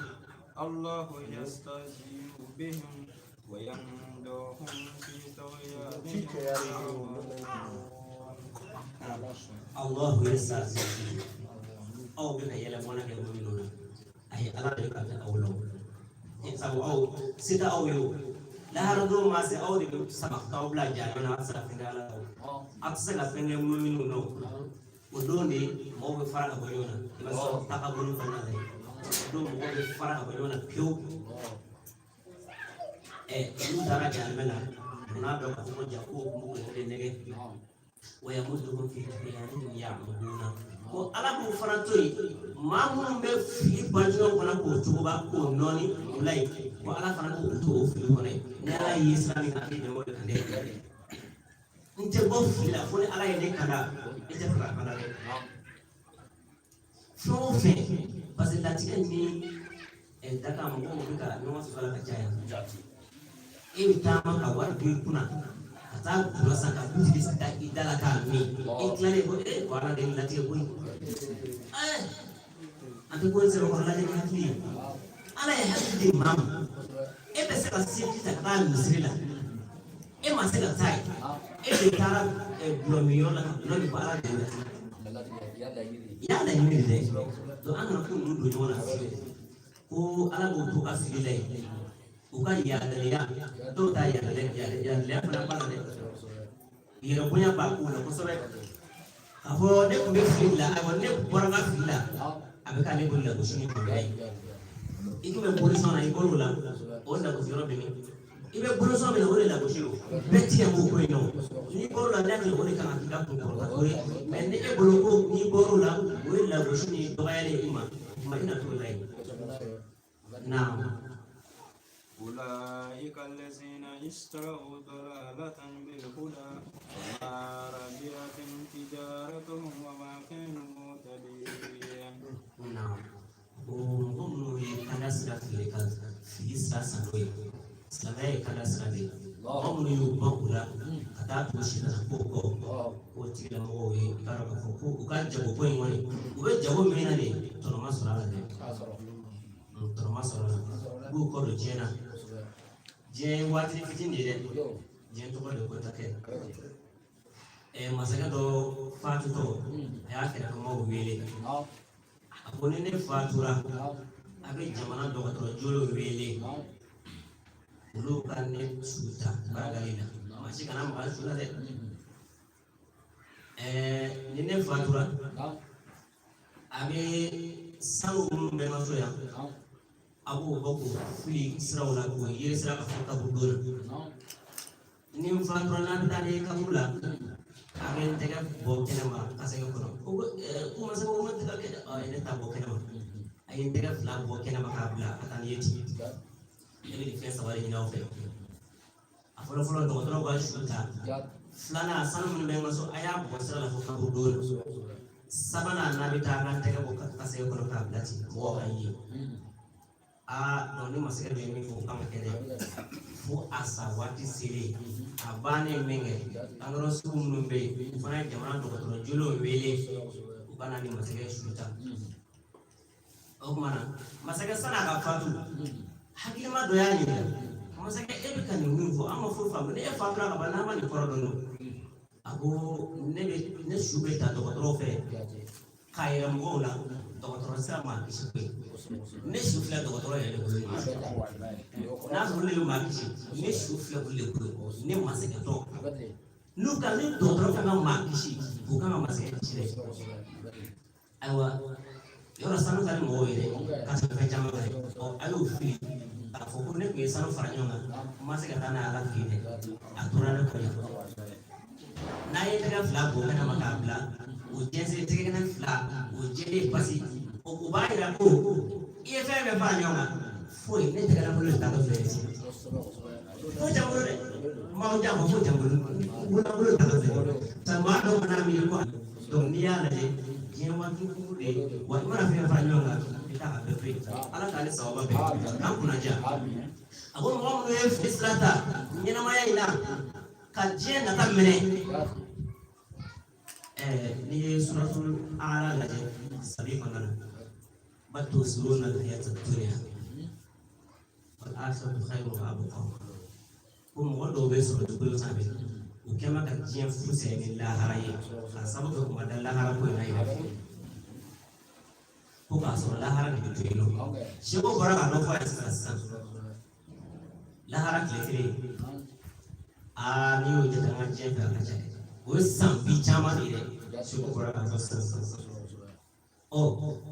S2: الله يستهزئ بهم ويمدهم في طغيانهم يعمهون.
S3: Allahu yastahzi bihim, aw bɛ ka yɛlɛ mɔnɛ kɛ muminiw na, ayi, Ala de bɛ ka kɛ aw la o. Sabu aw se tɛ aw ye o, lahara don ma se, aw de bɛ sama k'aw bila jahanama na. A tɛ se ka fɛn kɛ Ala la o, a tɛ se ka fɛn kɛ muminiw na o. O don de mɔgɔw bɛ fara ka bɔ ɲɔgɔn na, i b'a sɔrɔ tagabolo kɔnɔna la yen. O don mɔgɔw bɛ fara ka bɔ ɲɔgɔn na pewu. N'u taara jahanama na, u n'a dɔn k'a fɔ ko ja ko mɔgɔw yɛrɛ de nɛgɛ. Wa yamudduhum fi tughyanihim ya'mahuna, ko Ala b'u fana to yen, maa minnu bɛ fili banjugu kɔnɔ k'o cogoba k'o nɔɔni u la yen. Ko Ala fana b'o to o fili kɔnɔ yen. Ni Ala y'i sira min kan, a bɛ dɛmɛ o de kan dɛ. N tɛ bɔ fili la fo ni Ala ye ne kanda. I tɛ fɛ ka kanda dɛ. Fɛn o fɛn, parce que latigɛ ni daga mɔgɔw bɛ ka ɲɔgɔn sɔsɔ la ka caya. E bɛ taama ka wari don i kunna ka taa gulɔ san ka butigi da i da la k'a min. E tilalen ko e ko Ala de ye latigɛ koyi. An tɛ ko in sɛbɛkɔrɔ lajɛ ni hakili ye. Ala ye hakili di maa ma. E bɛ se ka seli ta ka taa misiri la. E ma se ka taa yen. E de taara gulɔ min yɔrɔ la ka gulɔ min ko Ala de ye latigɛ. I y'a laɲini de dɛ. Donc an kana ko ninnu don ɲɔgɔn na. Ko Ala b'o to ka fili la yen. U ka yadaliya, dɔw ta yadaliya fana b'a la dɛ. Yɛrɛ bonya b'a ko la kosɛbɛ. K'a fɔ ne tun bɛ fili la, ayiwa ne bɔra n ka fili la, a bɛ k'ale bolo lagosi ni maloya ye. I tun bɛ bolisɔn na, i bɔr'o la, o lagosi yɔrɔ bɛ min? I bɛ bolisɔn min na, o de lagosi don. Bɛɛ tigɛ b'o ko in na o. N'i bɔr'o la, ne hakili o de kan ka k'i ka kunkɔrɔta ko ye. Mɛ ni e bolo ko n'i bɔr'o la, o ye lagosi ni dɔgɔyali ye i ma, ma i na t'o la yen. Naam.
S2: أولئك الذين اشتروا ضلالة بالهدى فما ربحت تجارتهم وما كانوا مهتدين.
S3: Naam. O mɔgɔ minnu ye kanda sira feere ka fili sira san n'o ye, silamɛya ye kanda sira de ye. Mɔgɔ minnu y'u ban o la ka taa to sitana ko kɔ, k'o tigilamɔgɔw ye, i k'a dɔn k'a fɔ ko u ka jago ko in kɔni, u bɛ jago min na de, tɔnɔ ma sɔrɔ a la dɛ. Tɔnɔ ma sɔrɔ a la. U b'u kɔ don diɲɛ na. Diɲɛ ye waati fitinin de ye dɛ. Diɲɛ tɔgɔ de ko ta kɛ. Masakɛ dɔ fatutɔ, a y'a kɛrɛfɛmaaw wele. A ko ni ne fatura, a bɛ jamana dɔgɔtɔrɔ jolenw wele. Olu ka ne su ta baragali la. Maa si kana maga su la dɛ. Ni ne fatura, a bɛ sanu minnu bɛ n ka so yan, a b'o bɔ k'o fili siraw la k'o yiri sira ka fɔ kaburudon na. Ni n fatura, n'a bɛ taa ni kaburu la, a bɛ n tɛgɛ bɔ kɛnɛma kasɛgɛ kɔnɔ. Ko ko masakɛ ko ma tɛgɛ kɛ dɛ, a ye ne ta bɔ kɛnɛma. A ye n tɛgɛ fila bɔ kɛnɛma k'a bila ka taa ni ye ten. Ne bɛ nin fɛn saba de ɲini aw fɛ. A fɔlɔ fɔlɔ, dɔgɔtɔrɔw ka su ta. Filanan, sanu minnu bɛ n ka so, a y'a bɔ sira la fo kaburudon na. Sabanan, n'a bɛ taa, ka tɛgɛ bɔ kasɛgɛ kɔnɔ k'a bila ten, mɔgɔw ka ye. Aa, donc ni masakɛ dɔ ye min fɔ, o kan ka kɛ dɛ. Fo a sa waati selen, a bannen min kɛ, an yɔrɔ sugu minnu bɛ yen, u fana ye jamana dɔgɔtɔrɔ jolenw wele, u ka na ni masakɛ su ta. O tuma na, masakɛ san'a ka fatu, hakilima dɔ y'a ɲininka: masakɛ, e bɛ ka nin min fɔ, an ma foyi faamu. Ni e fatura ka ban, n'an ma nin kɔrɔ dɔn dun? A ko ne bɛ ne su bɛ ta dɔgɔtɔrɔw fɛ k'a yira mɔgɔw la, dɔgɔtɔrɔ sera maa kisi koyi. Ne su filɛ dɔgɔtɔrɔ yɛrɛ de bolo yen. N'a sɔrɔ ne bɛ maa kisi, ne su filɛ olu de bolo. Ne masakɛ tɔ n'u ka ni dɔgɔtɔrɔ kan ka maa kisi, u kan ka masakɛ kisi dɛ. Ayiwa, yɔrɔ sanu ka di mɔgɔw ye dɛ, ka tɛmɛ fɛn caman kan dɛ. Ɔ, a y'o fili k'a fɔ ko ne tun ye sanu fara ɲɔgɔn kan, n ma se ka taa n'a ye Ala fɛ yen dɛ, a tora ne kɔ yan. N'a ye tɛgɛ fila bɔ kɛnɛma k'a bila, o jɛnsɛn tɛgɛ kɛnɛ fila o jɛlen pasi, o b'a yira ko i ye fɛn bɛɛ fara ɲɔgɔn kan, foyi ne tɛgɛ lankolon de taatɔ filɛ nin ye. Foyi tɛ n bolo dɛ, n b'aw janfa, foyi tɛ n bolo, n bolo taatɔ filɛ nin ye. Sa maa dɔw mana miiri ko, donc n'i y'a lajɛ, diɲɛ waati kuru de ye wa, i mana fɛn fara ɲɔgɔn kan, i t'a ka bɛɛ to yen. Ala k'ale sababa bɛn k'an kunna diya. A ko mɔgɔ minnu ye fili sira ta ɲɛnamaya in na ka diɲɛ nata minɛ. N'i ye suratul Ala lajɛ sabi kɔnɔna na, bal tusiruna al-hayata dunya wal akhiratu khayrun wa abqa. Ko mɔgɔ dɔw bɛ sɔrɔ dugukolo sanfɛ, u kɛn bɛ ka diɲɛ fu sɛgɛn ni lahara ye, k'a sababu kɛ u ma da lahara ko in na yɛrɛ, ko k'a sɔrɔ lahara de bɛ to yen nɔ. Seko bɔra ka dɔ fɔ a ye sisan sisan, lahara tile kelen, aa, n'i y'o jate an ka diɲɛ fɛ, a ka ca dɛ, o ye san bi caman de ye dɛ. Seko bɔra k'a fɔ sisan sisan. Ɔ,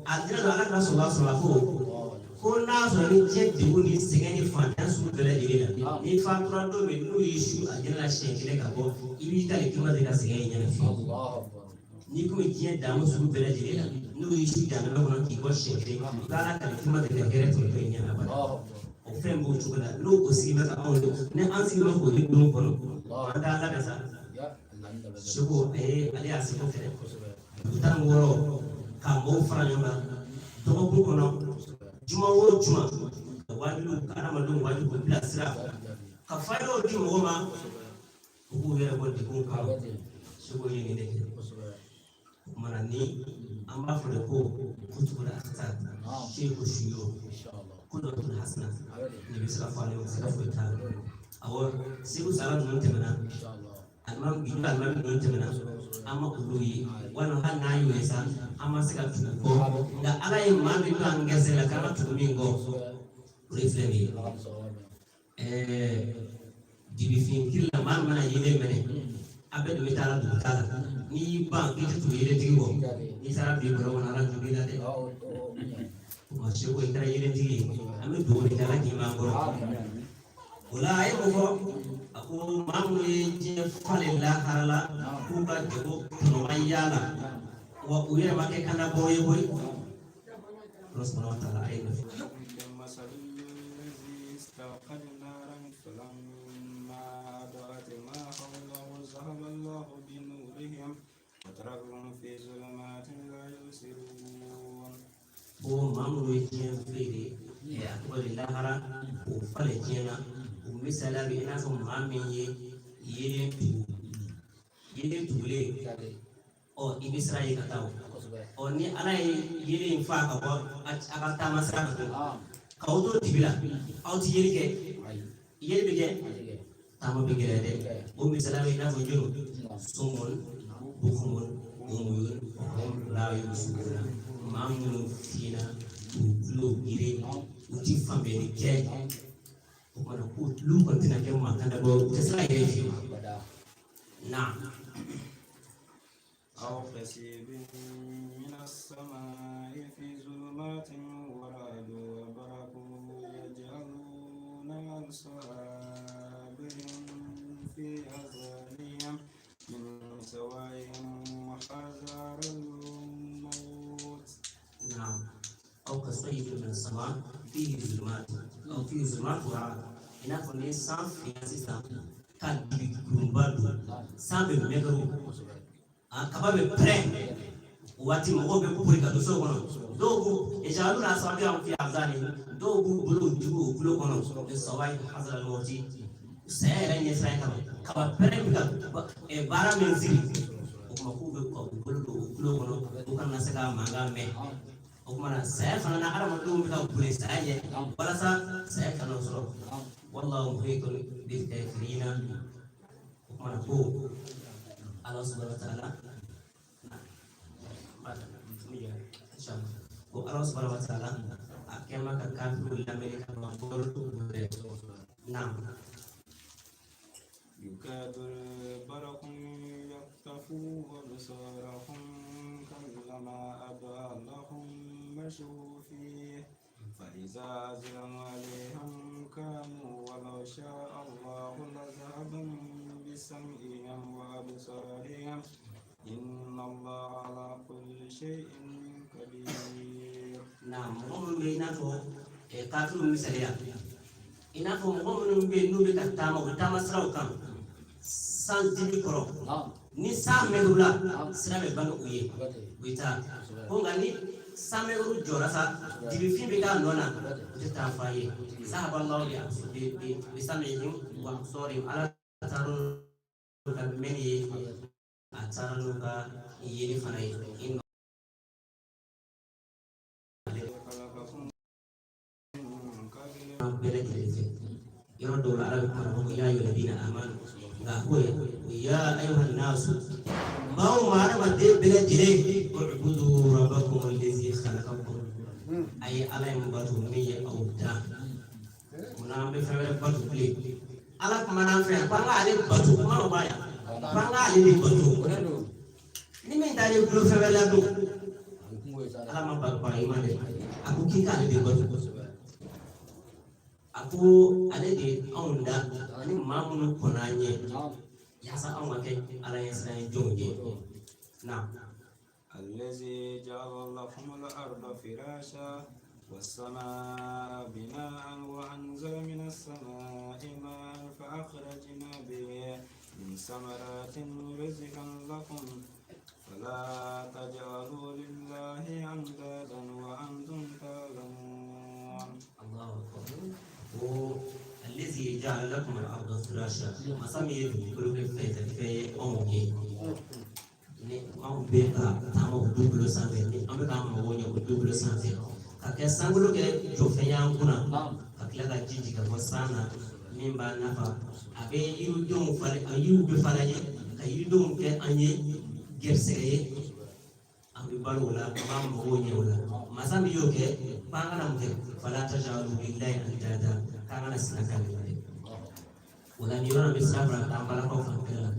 S3: a dira don Ala ka sɔrɔ sɔrɔ ko n'a sɔrɔ ni diɲɛ degun ni sɛgɛn ni fantanya sugu bɛɛ lajɛlen la, n'i fatura don min, n'u y'i su a jɛnɛ la siɲɛ kelen ka bɔ, i b'i ta k'i ma deli ka sɛgɛn in ɲɛna fiyewu. N'i kun bɛ diɲɛ damu sugu bɛɛ lajɛlen la, n'u y'i su jahanama kɔnɔ k'i bɔ siɲɛ kelen, i b'a la k'i ma deli ka hɛrɛ tɛmɛtɔ i ɲɛna abada. Ɔ, O fɛn b'o cogo la n'o o sigi bɛ ka anw don ni an sigi bɛ k'o di don kɔnɔ an t'a labɛn sa. Seko a ye ale y'a seko fɛ dugu 16 ka mɔgɔw fara ɲɔgɔn kan dɔgɔkun kɔnɔ juma o juma ka wajibiw ka adamadenw wajibi k'u bilasira ka fayidaw di mɔgɔw ma u k'u yɛrɛ bɔ degun kɔnɔ. Seko ye nin de kɛ. O kumana ni an b'a fɔ de ko kutubul akhtar sheikhu shuyukh qudwatul hasana nin bɛ se ka fɔ ale ma siga foyi t'a la. Awɔ, Segu sara ninnu tɛmɛna, alimami gindo alimami ninnu tɛmɛna, an ma olu ye walima hali n'an y'o ye sa an ma se ka tugu kɔ, nka Ala ye maa min don an gɛrɛsɛgɛ la k'an ka tugu min kɔ, o de filɛ nin ye. Dibifin kiri la maa min mana yelen minɛ a bɛɛ dun bɛ taa la dugu t'a la n'i y'i ban k'i tɛ tugu yelentigi kɔ n'i taara bin bɔrɔ kɔnɔ Ala ju b'i la dɛ. O ma se ko i kɛra yelentigi ye, an bɛ dugawu de kɛ Ala k'i m'an kɔrɔ. O la a ye mun fɔ? A ko maa minnu ye diɲɛ falen lahara la k'u ka jago tɔnɔma yaala wa u yɛrɛ ma kɛ kannabɔ ye koyi. Ala subahana wa taala a ye nin fɔ.
S2: كمثل الذي استوقد نارا فلما أضاءت ما حوله ذهب الله بنورهم وتركهم في ظلمات لا يبصرون.
S3: Ko maa minnu ye diɲɛ feere a tɔgɔ de lahara k'o falen diɲɛ na, o misaliya bɛ i n'a fɔ maa min ye yelen tugu, yelen tugulen ɔ i bɛ sira ye ka taa o ɔ ni Ala ye yelen in fa ka bɔ a ka taama sira kan tun k'aw to dibi la aw ti yeli kɛ, yeli bɛ kɛ taama bɛ gɛlɛya dɛ. O misaliya bɛ i n'a fɔ jɔn sumun bukumun umuyun hum la yubsiruna maa minnu fiyɛna k'u tulo girin u ti faamuyali kɛ o kumana ko olu kɔni tɛna kɛ maa kan dabɔ u tɛ sira yɛrɛ fiyewu na.
S2: أو كصيب من السماء في ظلمات ورعد وبرق يجعلون أصابعهم في آذانهم من صواعق حذر الموت.
S3: نعم، أو كصيب من السماء فيه ظلمات أو فيه ظلمات ورعد i n'a fɔ ni san finna sisan ka dibi kurunba don san bɛ mɛgɛrɛ a kaba bɛ pɛrɛn o waati mɔgɔw bɛ boli ka don so kɔnɔ dɔw b'u yajaluna asabi'ahum fi azanihim dɔw b'u bolo digi u tulo kɔnɔ ni sawayi hazara mawti saya yɛrɛ ɲɛsiran kama kaba pɛrɛn bɛ ka baara min siri o tuma k'u bɛ ka u bolo don u tulo kɔnɔ u kana se ka mankan mɛn. O tuma na saya fana na adamadenw bɛ ka boli saya ɲɛ walasa saya kana sɔrɔ. Wallahu muhitun bil kafirina. O tuma na ko Ala subahana wa taala ko Ala subahana wa taala a kɛma ka kafiriw lamɛnni ka ban bɔrɔ dɛ. Naam.
S2: يكاد البرق يخطف أبصارهم كلما أضاء لهم مشوا فيه فإذا أظلم عليهم كانوا ولو شاء الله لذهب بسمعهم وأبصارهم إن الله على كل شيء قدير.
S3: Na mɔgɔ minnu bɛ i n'a fɔ kafiriw misaliya i n'a fɔ mɔgɔ minnu bɛ yen n'u bɛ ka taama u bɛ taama siraw kan san dibi kɔrɔ ni san mɛn'u la sira bɛ bange u ye u bɛ taa ko nka ni san mɛn'u jɔra sa dibifin bɛ k'a nɔ na u tɛ taa f'a ye sahaballahu bi bi bi samihim wa absarihim Ala taara n'u ka mɛnni ye a taara n'u ka yeli fana ye i
S2: خلقكم من قبل
S3: bɛɛ lajɛlen fɛ yɔrɔ dɔw la Ala bɛ kuma ko ya ayyuhalladhina amanu nka ko ya ayyuhan nasu maa o maa adamaden bɛɛ lajɛlen u'budu rabbakum allazi khalaqakum a ye Ala in bato min ye aw dan munna an bɛ fɛn wɛrɛ bato bilen. Ala kumana an fɛ yan ko an k'ale bato kuma dɔ b'a yan ko an k'ale de bato ni min taara i bolo fɛn wɛrɛ la don Ala ma baga i ma dɛ a ko k'i k'ale de bato a ko ale de ye anw da ani maa minnu kɔnna an ɲɛ yaasa anw ka kɛ Ala ɲɛsiran ye jɔnw ye na.
S2: الذي جعل لكم الأرض فراشا والسماء بناء وأنزل من السماء ماء فأخرجنا به من ثمرات رزقا لكم فلا تجعلوا لله أندادا وأنتم تعلمون.
S3: الله أكبر. Ko الذي جعل لكم الأرض فراشا, masa min ye dugukolo kɛ fɛn fɛn ye anw ye, ni anw bɛ ka taama o dugukolo sanfɛ, ni an bɛ k'an mago ɲɛ o dugukolo sanfɛ, ka kɛ sankolo kɛ jɔfɛn y'an kunna, ka tila ka ji jigin ka bɔ san na min b'a nafa, a bɛ yiridenw falen, a yiriw bɛ falen ye, ka yiridenw kɛ an ye gɛrisigɛ ye, an bɛ balo o la, an b'an mago ɲɛ o la. Masa min y'o kɛ, k'an kana mun kɛ? فلا تجعلوا لله أندادا, k'an kana sina k'ale la dɛ. O la nin yɔrɔ in bɛ sira bila ka taa an balakaw fanfɛla la.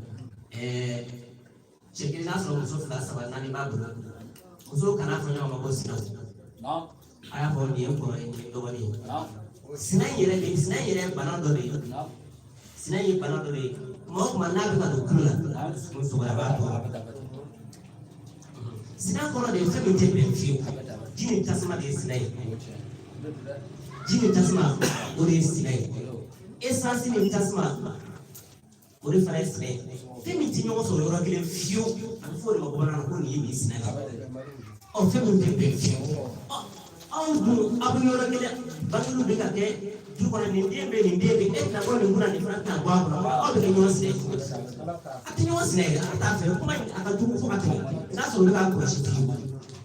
S3: Cɛ kelen n'a sɔrɔ muso fila, saba, naani b'a bolo, musow kana fɔ ɲɔgɔn ma ko sinaw. A y'a fɔ nin ye n kɔrɔ ye, nin ye n dɔgɔnin ye. Sina in yɛrɛ de, sina in yɛrɛ ye bana dɔ de ye. Sina in ye bana dɔ de ye. Kuma o kuma n'a bɛ ka don tulo la, dusukun sɔgɔra b'a tɔɔrɔ. Sina kɔrɔ de ye fɛn min tɛ bɛn fiyewu. Ji ni tasuma de ye sina ye. Ji ni tasuma, o de ye sina ye. Essence ni tasuma, o de fana ye sina ye. Fɛn min tɛ ɲɔgɔn sɔrɔ yɔrɔ kelen fiyewu, a bɛ fɔ o de ma bamanankan na ko nin ye nin sina ye. Ɔ, fɛn min tɛ bɛn fiyewu. Ɔ, aw dun, aw bɛ yɔrɔ kelen, bangeliw bɛ ka kɛ du kɔnɔ, nin den bɛ, nin den bɛ, e tɛna bɔ nin kunna, nin fana tɛna bɔ a kɔnɔ, aw bɛ kɛ ɲɔgɔn sinɛ cogo di? A tɛ ɲɔgɔn sinɛ yɛrɛ, a t'a fɛ kuma in a ka jugu fo ka tɛmɛ n'a sɔrɔ olu k'a kɔlɔsi fiyewu.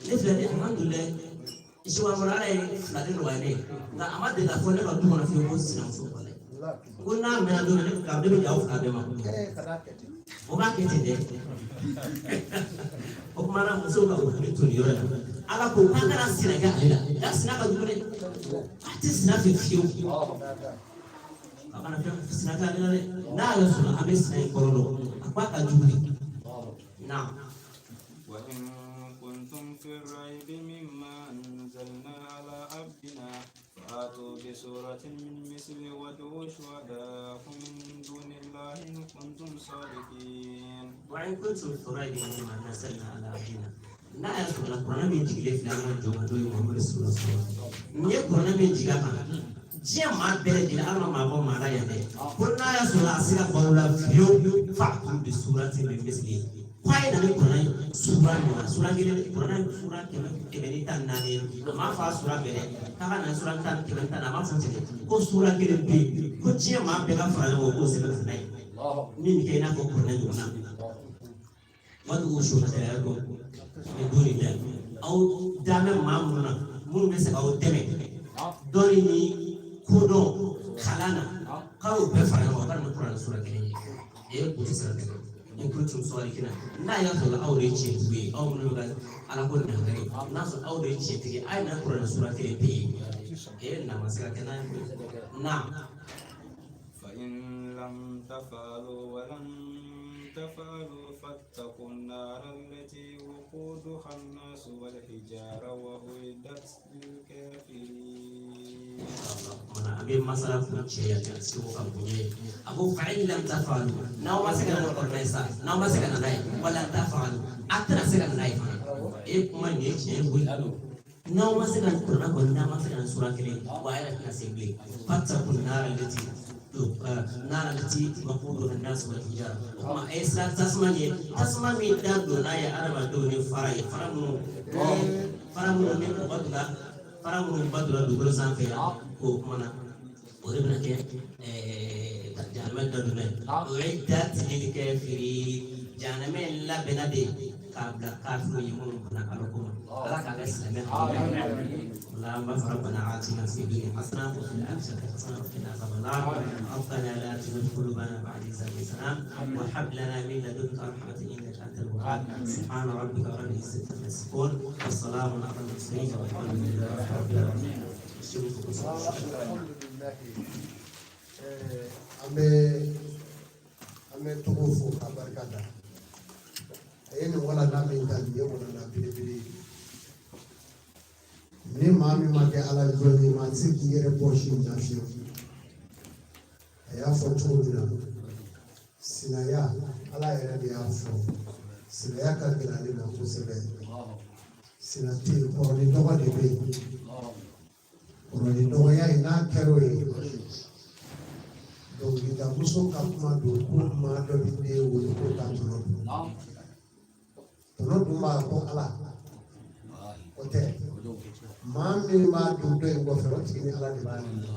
S3: Ne filɛ nin ye, alhamdulilayi, Sibamura, Ala ye fila de nɔgɔya ne ye, nka a ma deli k'a fɔ ne ka du kɔnɔ fiyewu ko sinamuso wala ko n'a mɛnna don min na, ne bɛ ja aw fila bɛɛ ma. O b'a kɛ ten dɛ. O kuma na, musow ka o hakili to nin yɔrɔ in na. Ala ko k'an kana sina kɛ ale la, nka sina ka jugu dɛ. A tɛ sina fɛ fiyewu, a kana fɛn sina kɛ ale la dɛ. N'a yɛrɛ sɔrɔ an bɛ sina in kɔrɔ dɔn, a ko a ka jugu de na.
S2: وإن كنتم في ريب مما أنزلنا على عبدنا فأتوا بسورة من مثله وادعوا شهداءكم من دون الله إن كنتم صادقين.
S3: وإن كنتم في ريب مما نزلنا على عبدنا, n'a y'a sɔrɔ la kuranɛ min jigilen filɛ an ka jɔn n'o ye Muhamadu صلى الله عليه وسلم, nin ye kuranɛ min jigin a kan, diɲɛ maa bɛɛ lajɛlen, ala ma maa bɔ maa la yan dɛ, ko n'a y'a sɔrɔ a se ka balo la fiyewu, فأتوا بسورة من مثله, ko a ye na ni kuranɛ sura ɲɔgɔn sura kelen. Kuranɛ sura 114 ye, a m'a fɔ a sura bɛɛ dɛ, k'a ka na sura tan 110, a m'a fɔ ten dɛ, ko sura kelen pe yen, ko diɲɛ maa bɛɛ ka fara ɲɔgɔn kan k'o sɛbɛn ka na ye min bɛ kɛ i n'a fɔ kuranɛ ɲɔgɔn na. وادعوا شهداءكم من دون الله, aw dan bɛ maa minnu na, minnu bɛ se k'aw dɛmɛ dɔnni ni kodɔn kalan na, k'aw y'o bɛɛ fara ɲɔgɔn kan, k'a ni kuranɛ sura kelen ye, e k'o tɛ se ka kɛ. إن كنتم صادقين, n'a y'a sɔrɔ aw de ye tiɲɛtigi ye, aw minnu bɛ ka ala ko nangari, n'a sɔrɔ aw de ye tiɲɛtigi ye, a ye na kuranɛ sura kelen pe ye, e na ma se ka kɛ n'a ye na.
S2: فإن لم تفعلوا ولن تفعلوا فاتقوا النار التي وقودها الناس والحجارة وأعدت للكافرين.
S3: Mana an bɛ masala kun cɛ yan segu ka bonya ye. A ko فإن لم تفعلوا, n'aw ma se ka na ni kuranɛ ye sa, n'aw ma se ka na n'a ye, ولن تفعلوا, a tɛna se ka na n'a ye fana. E kuma nin ye tiɲɛ ye koyi. N'aw ma se ka kuranɛ kɔni, n'aw ma se ka na sura kelen, wa a yɛrɛ tɛna se bilen. فاتقوا النار التي نار التي وقودها الناس والحجارة, o kuma a ye siran tasuma ɲɛ, tasuma min da donna ye adamadenw ni fara ye, fara minnu ni u ba fara minnu ba donna dugukolo sanfɛ yan, k'o kuma na, o de bɛna kɛ jahanama da donna ye. O ye أعدت للكافرين, jahanama in labɛnna de k'a bila kafiriw ye minnu bana Ala ko ma. Ala k'a kɛ silamɛ. اللهم ربنا آتنا في الدنيا حسنة وفي الآخرة حسنة وقنا عذاب النار. ربنا لا تزغ قلوبنا بعد إذ هديتنا وهب لنا من لدنك رحمة إنك أنت الوهاب. سبحان ربك رب العزة عما يصفون والسلام على المرسلين والحمد لله رب العالمين.
S1: Alhamdulilayi, an bɛ togo fo ka barika da. A ye nin walanda min ta, nin ye walanda belebele ye. Ni maa min ma kɛ Ala jɔn ye, maa tɛ se k'i yɛrɛ bɔsi nin na fiyewu. A y'a fɔ cogo min na, sinaya, Ala yɛrɛ de y'a fɔ, sinaya ka gɛlɛn ale ma kosɛbɛ. Sina tɛ yen, kɔrɔ ni dɔgɔ de bɛ yen. Kɔrɔ ni dɔgɔya ye n'a kɛra o ye dɔnkilidamuso ka kuma don ko maa dɔ bɛ den wele ko ka tɔnɔ dun tɔnɔ dun b'a ko ala o tɛ maa min b'a dun dɔ in kɔfɛ o tigi ni ala de b'a ɲini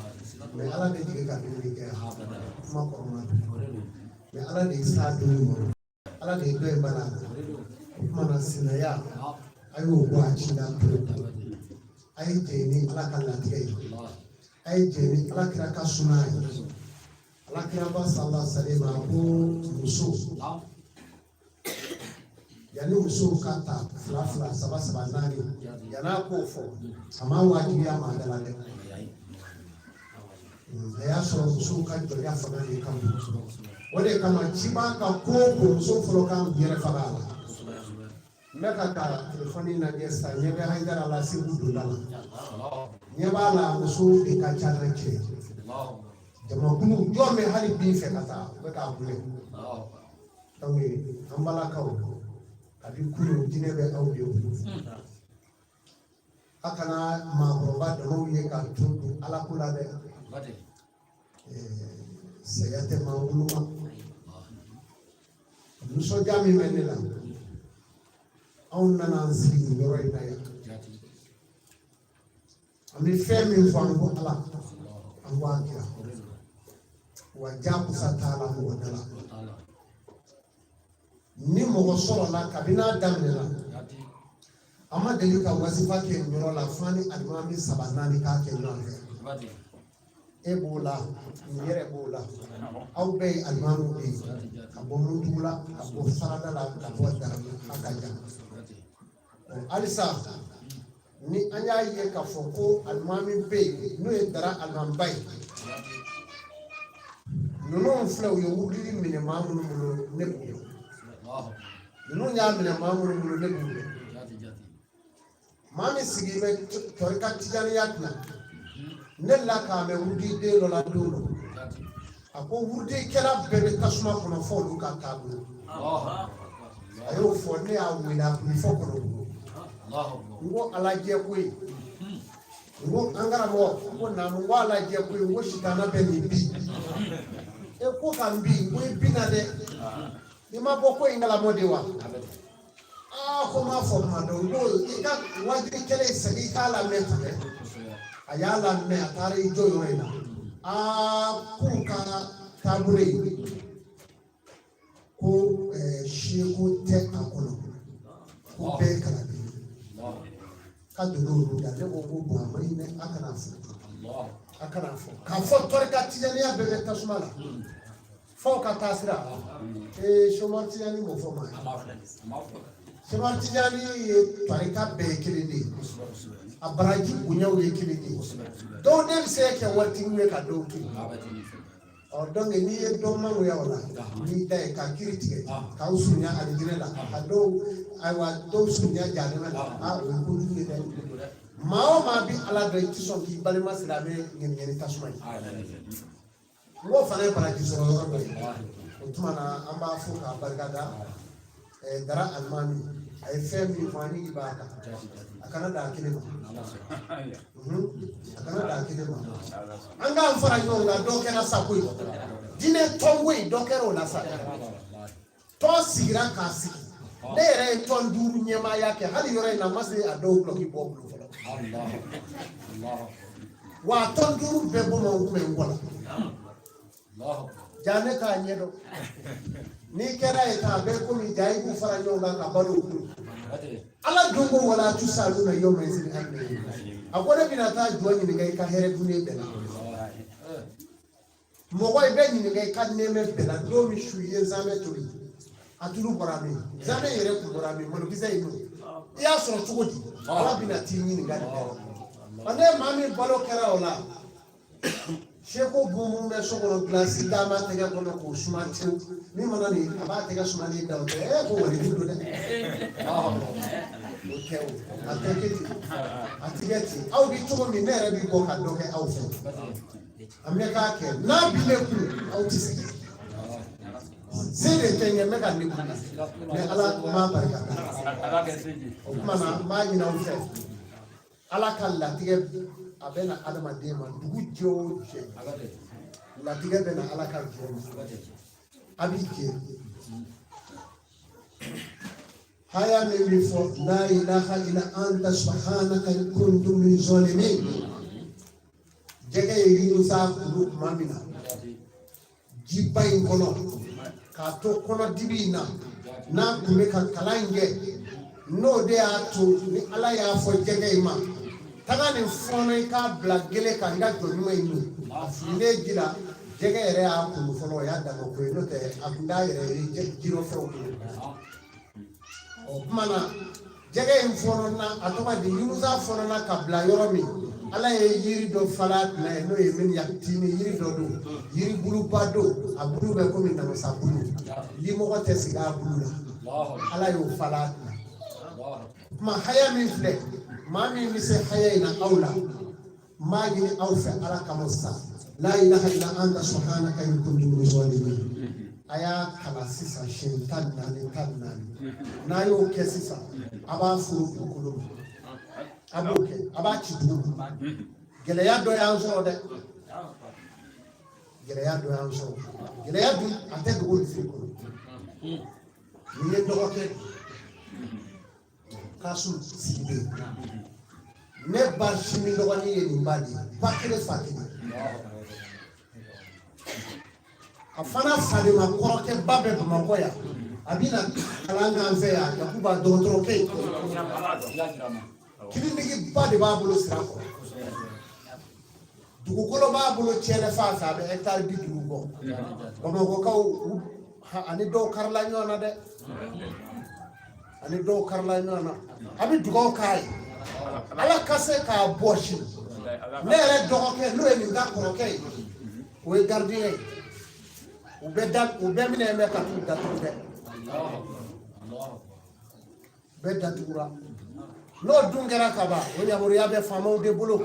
S1: mɛ ala bɛ jigin ka dumuni kɛ kuma kɔrɔma mɛ ala de ye sa dumuni kɔrɔ ala de ye dɔ in bala o kuma na sinaya a y'o bɔ a ci la pewu a ye jɛ ni ala ka latigɛ ye a ye jɛ ni ala kira ka suna ye ala kira ba sala salema ko muso yanni musow ka ta fila fila saba saba naani yann'a k'o fɔ a ma wajibiya maa da la dɛ a y'a sɔrɔ musow ka jɔnya fanga de ka bon o de kama ciba ka ko o ko muso fɔlɔ kan k'u yɛrɛ faga a la n bɛ ka telefɔni lajɛ sisan ɲɛ bɛ hayidara la segu donda la ɲɛ b'a la musow de ka ca n'a cɛ ye jamakulu jɔn bɛ hali bin fɛ ka taa u bɛ k'a kunbɛn donc an balakaw kabi kunun jinɛ bɛ aw de bolo a kana maakɔrɔba damaw ye ka to don ala ko la dɛ saya tɛ maa woloma nisɔndiya min bɛ ne la anw nana an sigi nin yɔrɔ in na yan an bɛ fɛn min fɔ an ko ala an ko a kira wa jakusa t'a la mɔgɔ da la ni mɔgɔ sɔrɔla kabini a daminɛna an ma deli ka wasifa kɛ nin yɔrɔ la fo ni alimami saba naani k'a kɛ ɲɔgɔn fɛ e b'o la nin yɛrɛ b'o la aw bɛɛ ye alimamiw de ye ka bɔ muntugu la ka bɔ farada la ka bɔ daramu a ka jan halisa ni an y'a ye k'a fɔ ko alimami bɛ yen n'o ye dara alimamiba ye ninnu filɛ u ye wurudili minɛ maa minnu bolo ne b'u dɔn ninnu y'a minɛ maa minnu bolo ne b'u dɔn maa min sigilen bɛ tɔrika tijaniya kunna ne la k'a mɛn wurudiden dɔ la don dɔ a ko wurudikɛla bɛɛ bɛ tasuma kɔnɔ fo olu ka taabolo a y'o fɔ ne y'a wele a kun bɛ fɔ kɔnɔ n ko ala jɛ koyi n ko an karamɔgɔ n ko naamu n ko ala jɛ koyi n ko sitana bɛ nin bi e ko ka n bi n ko i binna dɛ i ma bɔ ko in kalamɔ de wa aa ko n m'a fɔ kuma dɔn n ko i ka wajibi kɛlɛ segin i k'a lamɛn tun dɛ a y'a lamɛn a taara i jɔ yɔrɔ in na aa k'u ka taabolo ye ko seko tɛ a kɔnɔ ko bɛɛ ye kalanden ka donna olu da ne ko ko bon a ma ɲi dɛ a kana fɔ a kana fɔ k'a fɔ tɔrika tijaniya bɛɛ bɛ tasuma la f'aw ka taa sira ee Sɛki Tijani m'o fɔ maa ye Sɛki Tijani ye tarika bɛɛ ye kelen de ye a baraji bonyaw ye kelen de ye dɔw de bɛ se ka kɛ waritigiw ye ka dɔw to yen ɔ donc n'i ye dɔ mangoya o la n'i da ye ka kiiri tigɛ k'aw surunya alijinɛ la ka dɔw ayiwa dɔw surunya jahanama la aa o ye kojugu ye dɛ maa o maa bi ala dɔn i ti sɔn k'i balima silamɛ ŋɛniŋɛni ni tasuma ye n k'o fana ye baraji sɔrɔ yɔrɔ dɔ ye o tuma na an b'a fo k'a barika da dara alimami a ye fɛn min fɔ an jigi b'a kan a kana dan kelen ma a kana dan kelen ma an k'an fara ɲɔgɔn kan dɔ kɛra sa koyi diinɛ tɔnko in dɔ kɛra o la sa tɔn sigira k'a sigi ne yɛrɛ ye tɔn duuru ɲɛmaaya kɛ hali yɔrɔ in na n ma se a dɔw dulɔki bɔ bolo fɔlɔ wa a tɔn duuru bɛɛ bɔ ma n kun bɛ n kɔ la ja ne t'a ɲɛdɔn n'i kɛra ye k'a bɛɛ komi ja i b'u fara ɲɔgɔn kan ka balo kun ala dun ko wala tusaluna yawma izin a ko ne bɛna taa jɔn ɲininka i ka hɛrɛ dunnen bɛɛ la mɔgɔ i bɛ ɲininka i ka nɛɛmɛ bɛɛ la don min su i ye zamɛ tobi a tulu bɔra min zamɛ yɛrɛ kun bɔra min malokisɛ in don i y'a sɔrɔ cogo di ala bɛna t'i ɲininka nin bɛɛ la ne maa min balo kɛra o la seko bunbun bɛ so kɔnɔ gilasi d'a ma tɛgɛ kɔnɔ k'o suma tewu min mana nin a b'a tɛgɛ sumalen da o tɛ ɛ ko waliju don dɛ o tɛ o a tɛ kɛ ten a ti kɛ ten aw bɛ cogo min ne yɛrɛ bɛ bɔ ka dɔ kɛ aw fɛ an bɛ k'a kɛ n'a bi ne kun aw tɛ se se de tɛ ɲɛ n bɛ ka ne kun mɛ ala m'a barika da o tuma na n b'a ɲini aw fɛ. Ala ka latigɛ a bɛ na adamaden ma dugu jɛ o jɛ latigɛ bɛ na ala ka jɔ ma a b'i jɛ haya min bɛ fɔ la ilaha illa anta subhanaka kuntu min zalimin jɛgɛ ye Yunusa kunu tuma min na jiba in kɔnɔ k'a to kɔnɔdibi in na n'a tun bɛ ka kalan in kɛ n'o de y'a to ni ala y'a fɔ jɛgɛ in ma taga nin fɔɔnɔ i k'a bila gele kan n ka jɔ ɲuman in min a fililen ji la jɛgɛ yɛrɛ y'a kunu fɔlɔ o y'a dama ko ye n'o tɛ a tun t'a yɛrɛ ye jirɔfɛnw bolo o tuma na jɛgɛ in fɔɔnɔna a tɔgɔ di Yunusa fɔɔnɔna ka bila yɔrɔ min ala ye yiri dɔ falen a kunna yen n'o ye min yakutini yiri dɔ don yiri buluba don a bulu bɛ komi namasa bulu limɔgɔ tɛ sigi a bulu la ala y'o falen a kunna kuma haya min filɛ maa min bɛ se haya in na aw la n b'a ɲini aw fɛ ala kama sa la ilaha illa anta subhanaka inni kuntu min zalimin a y'a kalan sisan siɲɛ 14 14 n'a y'o kɛ sisan a b'a furu dugukolo ma a b'o kɛ a b'a ci dugu ma gɛlɛya dɔ y'an sɔrɔ dɛ gɛlɛya dɔ y'an sɔrɔ gɛlɛya dun a tɛ dogo misiri kɔnɔ nin ye dɔgɔkɛ Kasim Sidibe ne ba simi dɔgɔnin ye nin ba de ye ba kelen fa kelen a fana fadenma kɔrɔkɛ ba bɛ Bamakɔ yan a bɛ na kalan k'an fɛ yan Yakuba dɔgɔtɔrɔkɛ ye kiliniki ba de b'a bolo Sirakɔrɔ dugukolo b'a bolo cɛlɛ fan fɛ a bɛ hɛkitari 50 bɔ Bamakɔkaw ani dɔw karila ɲɔgɔn na dɛ ani dɔw karila ɲɔgɔn na a bɛ dugawu k'a ye ala ka se k'a bɔsi ne yɛrɛ dɔgɔkɛ n'o ye nin ka kɔrɔkɛ ye o ye gardien ye u bɛɛ da u bɛɛ minɛ bɛ ka t'u datugu dɛ bɛɛ datugura n'o dun kɛra ka ban o yamaruya bɛ faamaw de bolo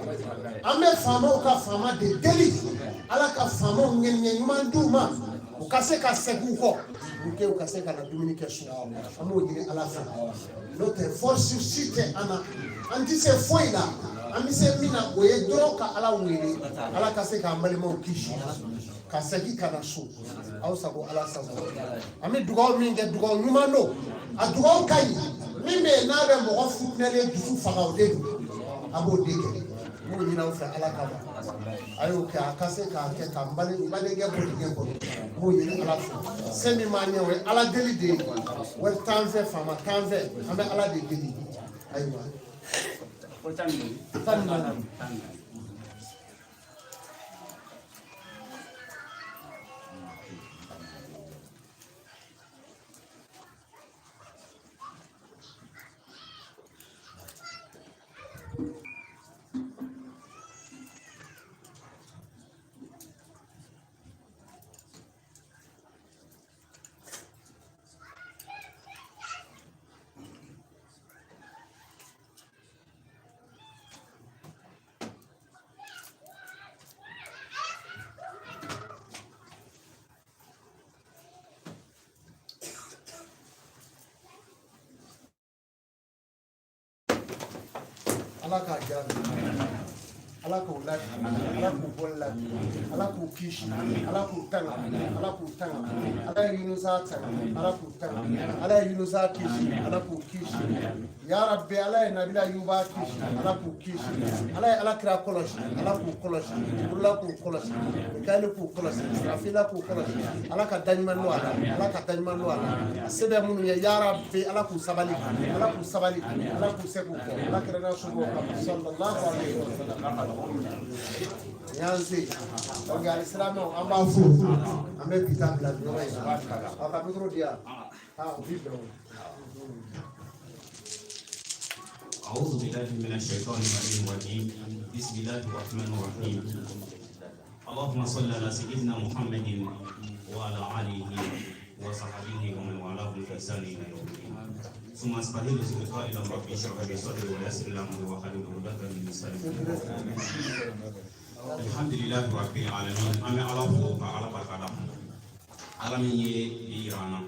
S1: an bɛ faamaw ka faama de deli ala ka faamaw ŋaniya ɲuman d'u ma u ka se ka segin u kɔ pour que u ka se ka na dumuni kɛ so an b'o ɲini ala fɛ n'o tɛ force si tɛ an na an tɛ se foyi la an bɛ se min na o ye dɔrɔn ka ala wele ala ka se k'an balimaw kisi ka segin ka na so aw sago ala sago an bɛ dugawu min kɛ dugawu ɲuman don a dugawu ka ɲi min bɛ yen n'a bɛ mɔgɔ futinɛlen dusu faga o de don a b'o de kɛ n b'o ɲini aw fɛ ala kama a y'o kɛ a ka se k'a kɛ ka n badenkɛ bɔ dingɛ kɔnɔ n b'o ɲini ala fɛ se min b'an ɲɛ o ye ala deli de ye wari t'an fɛ faama t'an fɛ an bɛ ala de deli ayiwa 14. Ala k'a jaabi ala k'u ladi ala k'u bɔ ladi ala k'u kisi ala k'u tanga ala k'u tanga ala ye Yunusa tanga ala k'u tanga ala ye Yunusa kisi ala k'u kisi ya rabbi ala ye nabila yuba kisi ala k'u kisi ala ye ala kira kɔlɔsi ala k'u kɔlɔsi jiburula k'u kɔlɔsi mikayili k'u kɔlɔsi sirafila k'u kɔlɔsi ala ka daɲuman don a la ala ka daɲuman don a la a se bɛ minnu ye ya rabbi ala k'u sabali ala k'u sabali ala k'u se k'u kɔ ala kira n'a somɔgɔw kama sallallahu alaihi wa sallam y'an se donc alisilamɛw an b'a fo an bɛ bi ta bila nin yɔrɔ in na aw ka micro di yan ah o bi bɛn o.
S4: أعوذ بالله من الشيطان الرجيم بسم الله الرحمن الرحيم اللهم صل على سيدنا محمد وعلى آله وصحبه ومن والاه بإحسان إلى يوم الدين ثم أستهل قائلا ربي اشرح لي صدري ويسر لي أمري واحلل عقدة من لساني الحمد لله رب العالمين أمي على فوق على بركة ala min ye bi yira an na